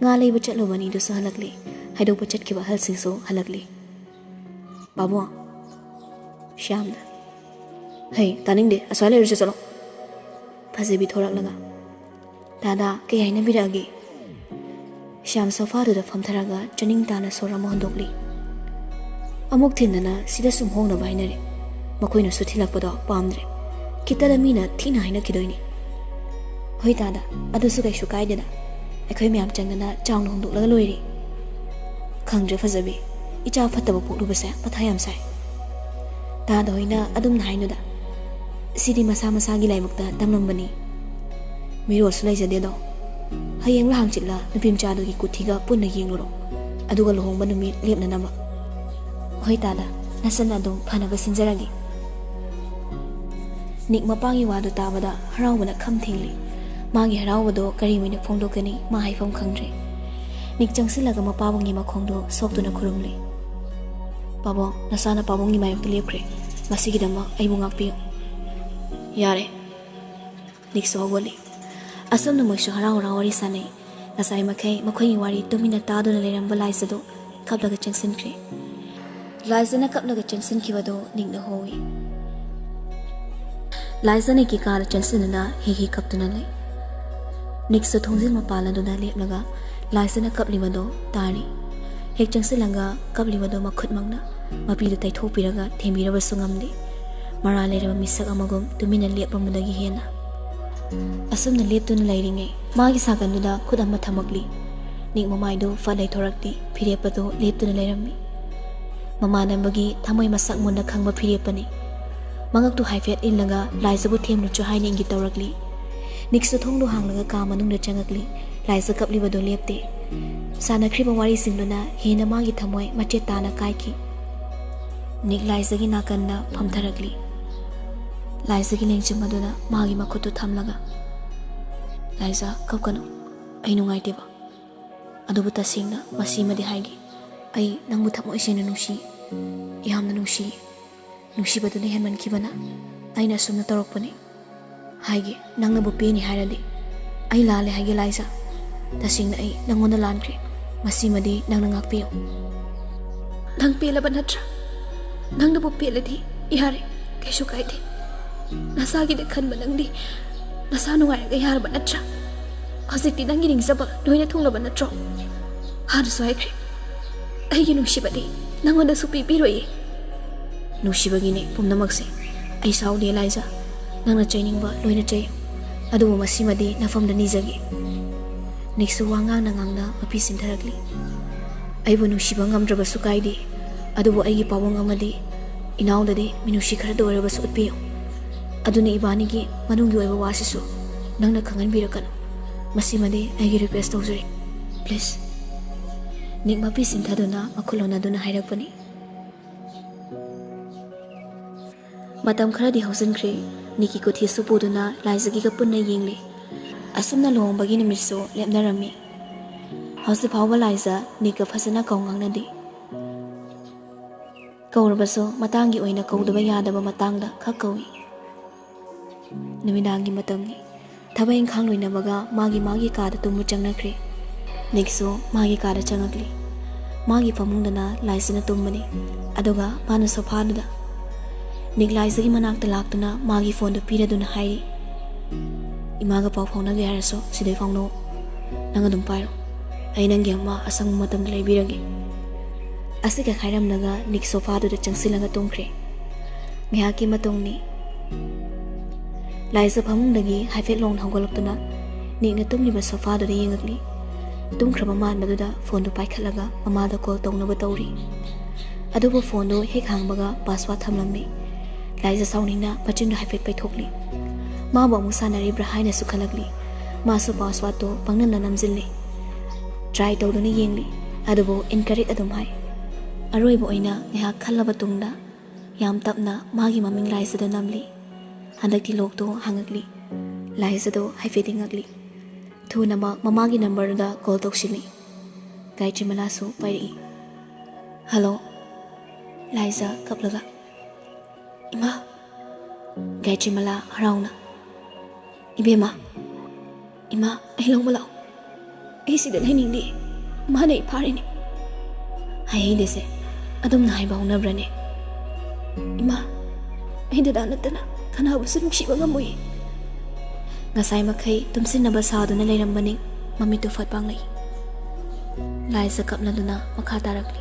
ꯉꯥ ꯂꯩꯕ ꯆꯠꯂꯨꯕ ꯑꯅꯤꯗꯨꯁꯨ ꯍꯜꯂꯛꯂꯦ꯫ ꯍꯥꯏꯗꯣꯛꯄ ꯆꯠꯈꯤꯕ ꯑꯍꯜꯁꯤꯡꯁꯨ ꯍꯜꯂꯛꯂꯦ꯫ "ꯄꯥꯕꯨꯡ꯫" ꯁ꯭ꯌꯥꯝꯅ, "ꯍꯩ, ꯇꯥꯅꯤꯡꯗꯦ, ꯑꯁ꯭ꯋꯥꯏ ꯂꯩꯔꯨꯁꯦ, ꯆꯠꯂꯣ꯫" ꯐꯖꯕꯤ ꯊꯣꯔꯛꯂꯒ, "ꯗꯥꯗꯥ, ꯀꯩ ꯍꯥꯏꯅꯕꯤꯔꯛꯑꯒꯦ?" ꯁ꯭ꯌꯥꯝ ꯁꯣꯐꯥꯗꯨꯗ ꯐꯝꯊꯔꯒ ꯆꯅꯤꯡ ꯇꯥꯅ ꯁꯣꯔ ꯑꯃ ꯍꯣꯟꯗꯣꯛꯂꯤ꯫ "ꯑꯃꯨꯛ ꯊꯤꯟꯗꯅ ꯁꯤꯗ ꯁꯨꯝ ꯍꯣꯡꯅꯕ ꯍꯥꯏꯅꯔꯦ꯫ ꯃꯈꯣꯏꯅꯁꯨ ꯊꯤꯜꯂꯛꯄꯗꯣ ꯄꯥꯝꯗ꯭ꯔꯦ꯫ ꯈꯤꯇꯗ ꯃꯤꯅ ꯊꯤꯅ ꯍꯥꯏꯅꯈꯤꯗꯣꯏꯅꯤ꯫" "ꯍꯣꯏ ꯗꯥꯗꯥ, ꯑꯗꯨꯁꯨ ꯀꯩꯁꯨ ꯀꯥꯏꯗꯦꯗ꯫ ꯑꯩꯈꯣꯏ ꯃꯌꯥꯝ ꯆꯪꯗꯅ ꯆꯥꯎꯅ ꯍꯣꯡꯗꯣꯛꯂꯒ ꯂꯣꯏꯔꯦ꯫" "ꯈꯪꯗ꯭ꯔꯦ ꯐꯖꯕꯤ, ꯏꯆꯥ ꯐꯠꯇꯕ ꯄꯣꯛꯂꯨꯕꯁꯦ ꯃꯊꯥ ꯌꯥꯝ ꯁꯥꯏ꯫" "ꯗꯥꯗꯥ ꯍꯣꯏꯅ ꯑꯗꯨꯝꯅ ꯍꯥꯏꯅꯨꯗ꯫ ꯁꯤꯗꯤ ꯃꯁꯥ ꯃꯁꯥꯒꯤ ꯂꯥꯏꯕꯛꯇ ꯇꯝꯂꯝꯕꯅꯤ꯫ ꯃꯤꯔꯣꯜꯁꯨ ꯂꯩꯖꯗꯦꯗꯣ꯫ ꯍꯌꯦꯡꯂ ꯍꯥꯡꯆꯤꯠꯂ ꯅꯨꯄꯤ ꯃꯆꯥꯗꯨꯒꯤ ꯀꯨꯊꯤꯒ ꯄꯨꯟꯅ ꯌꯦꯡꯂꯨꯔꯣ, ꯑꯗꯨꯒ ꯂꯨꯍꯣꯡꯕ ꯅꯨꯃꯤꯠ ꯂꯦꯞꯅꯅꯕ꯫ ꯍꯣꯏ ꯇꯥꯗ, ꯅꯁꯟ ꯑꯗꯨꯝ ꯐꯅꯕ ꯁꯤꯟꯖꯔꯒꯦ꯫ ꯅꯤꯛ ꯃꯄꯥꯒꯤ ꯋꯥꯗꯨ ꯇꯥꯕꯗ ꯍꯔꯥꯎꯕꯅ ꯈꯝ ꯊꯦꯡꯂꯤ꯫ ꯃꯥꯒꯤ ꯍꯔꯥꯎꯕꯗꯣ ꯀꯔꯤ ꯑꯣꯏꯅ ꯐꯣꯡꯗꯣꯛꯀꯅꯤ, ꯃꯥ ꯍꯥꯏꯐꯝ ꯈꯪꯗ꯭ꯔꯦ꯫ ꯅꯤꯛ ꯆꯪꯁꯤꯜꯂꯒ ꯃꯄꯥꯕꯨꯡꯒꯤ ꯃꯈꯣꯡꯗꯣ ꯁꯣꯛꯇꯨꯅ ꯈꯨꯔꯨꯝꯂꯤ꯫ "ꯄꯥꯕꯨꯡ, ꯅꯁꯥꯅ ꯄꯥꯕꯨꯡꯒꯤ ꯃꯥꯌꯣꯛꯇ ꯂꯦꯞꯈ꯭ꯔꯦ꯫ ꯃꯁꯤꯒꯤꯗꯃꯛ ꯑꯩꯕꯨ ꯉꯥꯛꯄꯤꯌꯨ꯫" "ꯌꯥꯔꯦ꯫" ꯅꯤꯛꯁꯨ ꯍꯧꯒꯠꯂꯤ꯫ ꯑꯁꯨꯝꯅ ꯃꯣꯏꯁꯨ ꯍꯔꯥꯎ ꯍꯔꯥꯎ ꯋꯥꯔꯤ ꯁꯥꯟꯅꯩ꯫ ꯉꯁꯥꯏ ꯃꯈꯩ ꯃꯈꯣꯏꯒꯤ ꯋꯥꯔꯤ ꯇꯨꯃꯤꯟꯅ ꯇꯥꯗꯨꯅ ꯂꯩꯔꯝꯕ ꯂꯥꯏꯖꯗꯨ ꯀꯞꯂꯒ ꯆꯪꯁꯤꯟꯈ꯭ꯔꯦ꯫ ꯂꯥꯏꯖꯅ ꯀꯞꯂꯒ ꯆꯪꯁꯤꯟꯈꯤꯕꯗꯨ ꯅꯤꯛꯅ ꯍꯣꯡꯏ꯫ ꯂꯥꯏꯖꯅ ꯀꯤꯀꯥꯗ ꯆꯪꯁꯤꯟꯗꯨꯅ ꯍꯤ ꯍꯤ ꯀꯞꯇꯨꯅ ꯂꯩ꯫ ꯅꯤꯛꯁꯨ ꯊꯣꯡꯖꯤꯟ ꯃꯄꯥꯟ ꯑꯗꯨꯗ ꯂꯦꯞꯂꯒ ꯂꯥꯏꯖꯅ ꯀꯞꯂꯤꯕꯗꯨ ꯇꯥꯔꯤ꯫ ꯍꯦꯛ ꯆꯪꯁꯤꯜꯂꯒ ꯀꯞꯂꯤꯕꯗꯨ ꯃꯈꯨꯠꯃꯛꯅ ꯃꯄꯤꯗꯨ ꯇꯩꯊꯣꯛꯄꯤꯔꯒ ꯊꯦꯝꯕꯤꯔꯕꯁꯨ ꯉꯝꯗꯦ꯫ ꯃꯔꯥ ꯂꯩꯔꯕ ꯃꯤꯁꯛ ꯑꯃꯒꯨꯝ ꯇꯨꯃꯤꯟꯅ ꯂꯦꯞꯄꯝꯕꯗꯒꯤ ꯍꯦꯟꯅ꯫ ꯑꯁꯨꯝꯅ ꯂꯦꯞꯇꯨꯅ ꯂꯩꯔꯤꯉꯩ, ꯃꯥꯒꯤ ꯁꯥꯀꯟꯗꯨꯗ ꯈꯨꯠ ꯑꯃ ꯊꯝꯃꯛꯂꯤ꯫ ꯅꯤꯛ ꯃꯃꯥꯏꯗꯨ ꯐꯠ ꯂꯩꯊꯣꯔꯛꯇꯦ, ꯐꯤꯔꯦꯞꯄꯗꯨ ꯂꯦꯞꯇꯨꯅ ꯂꯩꯔꯝꯃꯤ꯫ ꯃꯃꯥꯟꯅꯕꯒꯤ ꯊꯃꯣꯏ ꯃꯁꯛ ꯃꯨꯟꯅ ꯈꯪꯕ ꯐꯤꯔꯦꯞꯄꯅꯤ꯫ ꯃꯉꯛꯇꯨ ꯍꯥꯏꯐꯦꯠ ꯏꯜꯂꯒ ꯂꯥꯏꯖꯕꯨ ꯊꯦꯝꯂꯨꯆꯣ ꯍꯥꯏꯅ ꯏꯪꯒꯤꯠ ꯇꯧꯔꯛꯂꯤ꯫ ꯅꯤꯛꯁꯨ ꯊꯣꯡꯗꯨ ꯍꯥꯡꯂꯒ ꯀꯥ ꯃꯅꯨꯡꯗ ꯆꯪꯉꯛꯂꯤ꯫ ꯂꯥꯏꯖ ꯀꯞꯂꯤꯕꯗꯨ ꯂꯦꯞꯇꯦ꯫ ꯁꯥꯟꯅꯈ꯭ꯔꯤꯕ ꯋꯥꯔꯤꯁꯤꯡꯗꯨꯅ ꯍꯦꯟꯅ ꯃꯥꯒꯤ ꯊꯃꯣꯏ ꯃꯆꯦꯠ ꯇꯥꯅ ꯀꯥꯏꯈꯤ꯫ ꯅꯤꯛ ꯂꯥꯏꯖꯒꯤ ꯅꯥꯀꯟꯗ ꯐꯝꯊꯔꯛꯂꯤ꯫ ꯂꯥꯏꯖꯒꯤ ꯂꯦꯡꯖꯨꯝ ꯑꯗꯨꯗ ꯃꯥꯒꯤ ꯃꯈꯨꯠꯇꯨ ꯊꯝꯂꯒ, "ꯂꯥꯏꯖ, ꯀꯞꯀꯅꯨ꯫ ꯑꯩ ꯅꯨꯡꯉꯥꯏꯇꯦꯕ꯫ ꯑꯗꯨꯕꯨ ꯇꯁꯦꯡꯅ ꯃꯁꯤꯃꯗꯤ ꯍꯥꯏꯒꯦ꯫ ꯑꯩ ꯅꯪꯕꯨ ꯊꯃꯣꯏ ꯁꯦꯡꯅ ꯅꯨꯡꯁꯤ, ꯌꯥꯝꯅ ꯅꯨꯡꯁꯤ꯫ ꯅꯨꯡꯁꯤꯕꯗꯨꯅ ꯍꯦꯟꯃꯟꯈꯤꯕꯅ ꯑꯩꯅ ꯑꯁꯨꯝꯅ ꯇꯧꯔꯛꯄꯅꯤ꯫ ꯍꯥꯏꯒꯦ, ꯅꯪꯅꯕꯨ ꯄꯦꯟꯅꯤ ꯍꯥꯏꯔꯗꯤ꯫ ꯑꯩ ꯂꯥꯜꯂꯦ ꯍꯥꯏꯒꯦ ꯂꯥꯏꯖ꯫ ꯇꯁꯦꯡꯅ ꯑꯩ ꯅꯪꯉꯣꯟꯗ ꯂꯥꯟꯈ꯭ꯔꯦ꯫ ꯃꯁꯤꯃꯗꯤ ꯅꯪꯅ ꯉꯥꯛꯄꯤꯌꯨ꯫" "ꯅꯪ ꯄꯦꯜꯂꯕ ꯅꯠꯇ꯭ꯔꯥ? ꯅꯪꯅꯕꯨ ꯄꯦꯜꯂꯗꯤ ꯌꯥꯔꯦ, ꯀꯩꯁꯨ ꯀꯥꯏꯗꯦ꯫ ꯅꯁꯥꯒꯤꯗ ꯈꯟꯕ ꯅꯪꯗꯤ ꯅꯁꯥ ꯅꯨꯡꯉꯥꯏꯔꯒ ꯌꯥꯔꯕ ꯅꯠꯇ꯭ꯔꯥ? ꯍꯧꯖꯤꯛꯇꯤ ꯅꯪꯒꯤ ꯅꯤꯡꯖꯕ ꯂꯣꯏꯅ ꯊꯨꯡꯂꯕ ꯅꯠꯇ꯭ꯔꯣ? ꯍꯥꯟꯅꯁꯨ ꯍꯥꯏꯈ꯭ꯔꯦ, ꯑꯩꯒꯤ ꯅꯨꯡꯁꯤꯕꯗꯤ ꯅꯪꯉꯣꯟꯗꯁꯨ ꯄꯤꯕꯤꯔꯣꯏꯌꯦ꯫" "ꯅꯨꯡꯁꯤꯕꯒꯤꯅꯦ ꯄꯨꯝꯅꯃꯛꯁꯦ꯫ ꯑꯩ ꯁꯥꯎꯗꯦ ꯂꯥꯏꯖ꯫ ꯅꯪꯅ ꯆꯩꯅꯤꯡꯕ ꯂꯣꯏꯅ ꯆꯩꯌꯨ꯫ ꯑꯗꯨꯕꯨ ꯃꯁꯤꯃꯗꯤ ꯅꯐꯝꯗ ꯅꯤꯖꯒꯦ꯫" ꯅꯤꯛꯁꯨ ꯋꯥ ꯉꯥꯡꯅ ꯉꯥꯡꯅ ꯃꯄꯤ ꯁꯤꯟꯊꯔꯛꯂꯤ꯫ "ꯑꯩꯕꯨ ꯅꯨꯡꯁꯤꯕ ꯉꯝꯗ꯭ꯔꯕꯁꯨ ꯀꯥꯏꯗꯦ, ꯑꯗꯨꯕꯨ ꯑꯩꯒꯤ ꯄꯥꯕꯨꯡ ꯑꯃꯗꯤ ꯏꯅꯥꯎꯗꯗꯤ ꯃꯤꯅꯨꯡꯁꯤ ꯈꯔꯗ ꯑꯣꯏꯔꯕꯁꯨ ꯎꯠꯄꯤꯌꯨ꯫ ꯑꯗꯨꯅ ꯏꯕꯥꯅꯤꯒꯤ ꯃꯅꯨꯡꯒꯤ ꯑꯣꯏꯕ ꯋꯥꯁꯤꯁꯨ ꯅꯪꯅ ꯈꯪꯍꯟꯕꯤꯔꯛꯀꯅꯨ꯫" ꯃꯁꯤꯃꯗꯤ ꯑꯩꯒꯤ ꯔꯤꯀ꯭ꯋꯦꯁ ꯇꯧꯖꯔꯤ, ꯄ꯭ꯂꯤꯖ꯫ ꯅꯤꯛ ꯃꯄꯤ ꯁꯤꯟꯊꯗꯨꯅ ꯃꯈꯨꯠ ꯂꯣꯟꯅꯗꯨꯅ ꯍꯥꯏꯔꯛꯄꯅꯤ꯫ ꯃꯇꯝ ꯈꯔꯗꯤ ꯍꯧꯖꯤꯟꯈ꯭ꯔꯦ꯫ ꯅꯤꯛꯀꯤ ꯀꯨꯊꯤꯁꯨ ꯄꯨꯗꯨꯅ ꯂꯥꯏꯖꯒꯤꯒ ꯄꯨꯟꯅ ꯌꯦꯡꯂꯤ꯫ ꯑꯁꯨꯝꯅ ꯂꯨꯍꯣꯡꯕꯒꯤ ꯅꯨꯃꯤꯠꯁꯨ ꯂꯦꯞꯅꯔꯝꯃꯤ꯫ ꯍꯧꯖꯤꯛ ꯐꯥꯎꯕ ꯂꯥꯏꯖ ꯅꯤꯛꯀ ꯐꯖꯅ ꯀꯧ ꯉꯥꯡꯅꯗꯦ꯫ ꯀꯧꯔꯕꯁꯨ ꯃꯇꯥꯡꯒꯤ ꯑꯣꯏꯅ ꯀꯧꯗꯕ ꯌꯥꯗꯕ ꯃꯇꯥꯡꯗ ꯈꯛ ꯀꯧꯏ꯫ ꯅꯨꯃꯤꯗꯥꯡꯒꯤ ꯃꯇꯝꯅꯤ꯫ ꯊꯕꯛ ꯏꯪꯈꯥꯡ ꯂꯣꯏꯅꯕꯒ ꯃꯥꯒꯤ ꯃꯥꯒꯤ ꯀꯥꯗ ꯇꯨꯝꯕ ꯆꯪꯅꯈ꯭ꯔꯦ꯫ ꯅꯤꯛꯁꯨ ꯃꯥꯒꯤ ꯀꯥꯗ ꯆꯪꯉꯛꯂꯤ꯫ ꯃꯥꯒꯤ ꯐꯃꯨꯡꯗꯅ ꯂꯥꯏꯖꯅ ꯇꯨꯝꯕꯅꯤ꯫ ꯑꯗꯨꯒ ꯃꯥꯅ ꯁꯣꯐꯥꯗꯨꯗ꯫ ꯅꯤꯛ ꯂꯥꯏꯖꯒꯤ ꯃꯅꯥꯛꯇ ꯂꯥꯛꯇꯨꯅ ꯃꯥꯒꯤ ꯐꯣꯟꯗꯨ ꯄꯤꯔꯗꯨꯅ ꯍꯥꯏꯔꯤ, "ꯏꯃꯥꯒ ꯄꯥꯎ ꯐꯥꯎꯅꯒꯦ ꯍꯥꯏꯔꯁꯨ ꯁꯤꯗꯩ ꯐꯥꯎꯅꯧ꯫ ꯅꯪ ꯑꯗꯨꯝ ꯄꯥꯏꯔꯣ꯫ ꯑꯩ ꯅꯪꯒꯤ ꯑꯃ ꯑꯁꯪꯕ ꯃꯇꯝꯗ ꯂꯩꯕꯤꯔꯒꯦ꯫" ꯑꯁꯤꯒ ꯍꯥꯏꯔꯝꯂꯒ ꯅꯤꯛ ꯁꯣꯐꯥꯗꯨꯗ ꯆꯪꯁꯤꯜꯂꯒ ꯇꯨꯝꯈ꯭ꯔꯦ꯫ ꯉꯥꯏꯍꯥꯛꯀꯤ ꯃꯇꯨꯡꯅꯤ꯫ ꯂꯥꯏꯖ ꯐꯃꯨꯡꯗꯒꯤ ꯍꯥꯏꯐꯦꯠ ꯂꯣꯡꯅ ꯍꯧꯒꯠꯂꯛꯇꯨꯅ ꯅꯤꯛꯅ ꯇꯨꯝꯂꯤꯕ ꯁꯣꯐꯥꯗꯨꯗ ꯌꯦꯡꯉꯛꯂꯤ꯫ ꯇꯨꯝꯈ꯭ꯔꯕ ꯃꯥꯟꯕꯗꯨꯗ ꯐꯣꯟꯗꯨ ꯄꯥꯏꯈꯠꯂꯒ ꯃꯃꯥꯗ ꯀꯣꯜ ꯇꯧꯅꯕ ꯇꯧꯔꯤ꯫ ꯑꯗꯨꯕꯨ ꯐꯣꯟꯗꯨ ꯍꯦꯛ ꯍꯥꯡꯕꯒ ꯄꯥꯁꯋꯥꯔꯗ ꯊꯝꯂꯝꯃꯤ꯫ ꯂꯥꯏꯖ ꯁꯥꯎꯅꯤꯡꯅ ꯃꯆꯤꯟꯗꯨ ꯍꯥꯏꯐꯦꯠ ꯄꯩꯊꯣꯛꯂꯤ꯫ ꯃꯥꯕꯨ ꯑꯃꯨꯛ ꯁꯥꯟꯅꯔꯤꯕ꯭ꯔꯥ ꯍꯥꯏꯅꯁꯨ ꯈꯜꯂꯛꯂꯤ꯫ ꯃꯥꯁꯨ ꯄꯥꯁꯋꯥꯔꯗꯇꯨ ꯄꯪꯅꯝꯗ ꯅꯝꯁꯤꯜꯂꯤ꯫ ꯇ꯭ꯔꯥꯏ ꯇꯧꯗꯨꯅ ꯌꯦꯡꯂꯤ꯫ ꯑꯗꯨꯕꯨ ꯏꯟꯀꯔꯦꯛ ꯑꯗꯨꯝ ꯍꯥꯏ꯫ ꯑꯔꯣꯏꯕ ꯑꯣꯏꯅ ꯉꯥꯏꯍꯥꯛ ꯈꯜꯂꯕ ꯇꯨꯡꯗ ꯌꯥꯝ ꯇꯞꯅ ꯃꯥꯒꯤ ꯃꯃꯤꯡ ꯂꯥꯏꯖꯗ ꯅꯝꯂꯤ꯫ ꯍꯟꯗꯛꯇꯤ ꯂꯣꯛꯇꯣ ꯍꯥꯡꯉꯛꯂꯤ꯫ ꯂꯥꯏꯖꯗꯣ ꯍꯥꯏꯐꯦꯠ ꯉꯛꯂꯤ꯫ ꯊꯨꯅꯃꯛ ꯃꯃꯥꯒꯤ ꯅꯝꯕꯔꯗꯨꯗ ꯀꯣꯜ ꯇꯧꯁꯤꯜꯂꯤ꯫ ꯒꯥꯌꯇ꯭ꯔꯤꯃꯂꯥꯁꯨ ꯄꯥꯏꯔꯛꯏ꯫ "ꯍꯜꯂꯣ꯫" ꯂꯥꯏꯖ ꯀꯞꯂꯒ, "ꯏꯃꯥ!" ꯒꯥꯌꯇ꯭ꯔꯤꯃꯂꯥ ꯍꯔꯥꯎꯅ, "ꯏꯕꯦꯝꯃ, ꯏꯃꯥ, ꯑꯩ ꯂꯧꯕ ꯂꯥꯛꯑꯣ꯫ ꯑꯩ ꯁꯤꯗ ꯂꯩꯅꯤꯡꯗꯦ꯫ ꯃꯥꯅ ꯑꯩ ꯐꯥꯔꯤꯅꯦ꯫" "ꯍꯥꯏꯍꯩꯗꯦꯁꯦ, ꯑꯗꯨꯝꯅ ꯍꯥꯏꯕ ꯍꯧꯅꯕ꯭ꯔꯅꯦ?" "ꯏꯃꯥ, ꯑꯩ ꯗꯗꯥ ꯅꯠꯇꯅ ꯀꯅꯥꯕꯨꯁꯨ ꯅꯨꯡꯁꯤꯕ ꯉꯝꯃꯣꯏ꯫" ꯉꯁꯥꯏ ꯃꯈꯩ ꯇꯨꯝꯁꯤꯟꯅꯕ ꯁꯥꯗꯨꯅ ꯂꯩꯔꯝꯕꯅꯤ, ꯃꯃꯤꯠꯇꯨ ꯐꯠ ꯄꯥꯡꯂꯛꯏ꯫ ꯂꯥꯏꯖ ꯀꯞꯂꯗꯨꯅ ꯃꯈꯥ ꯇꯥꯔꯛꯂꯤ꯫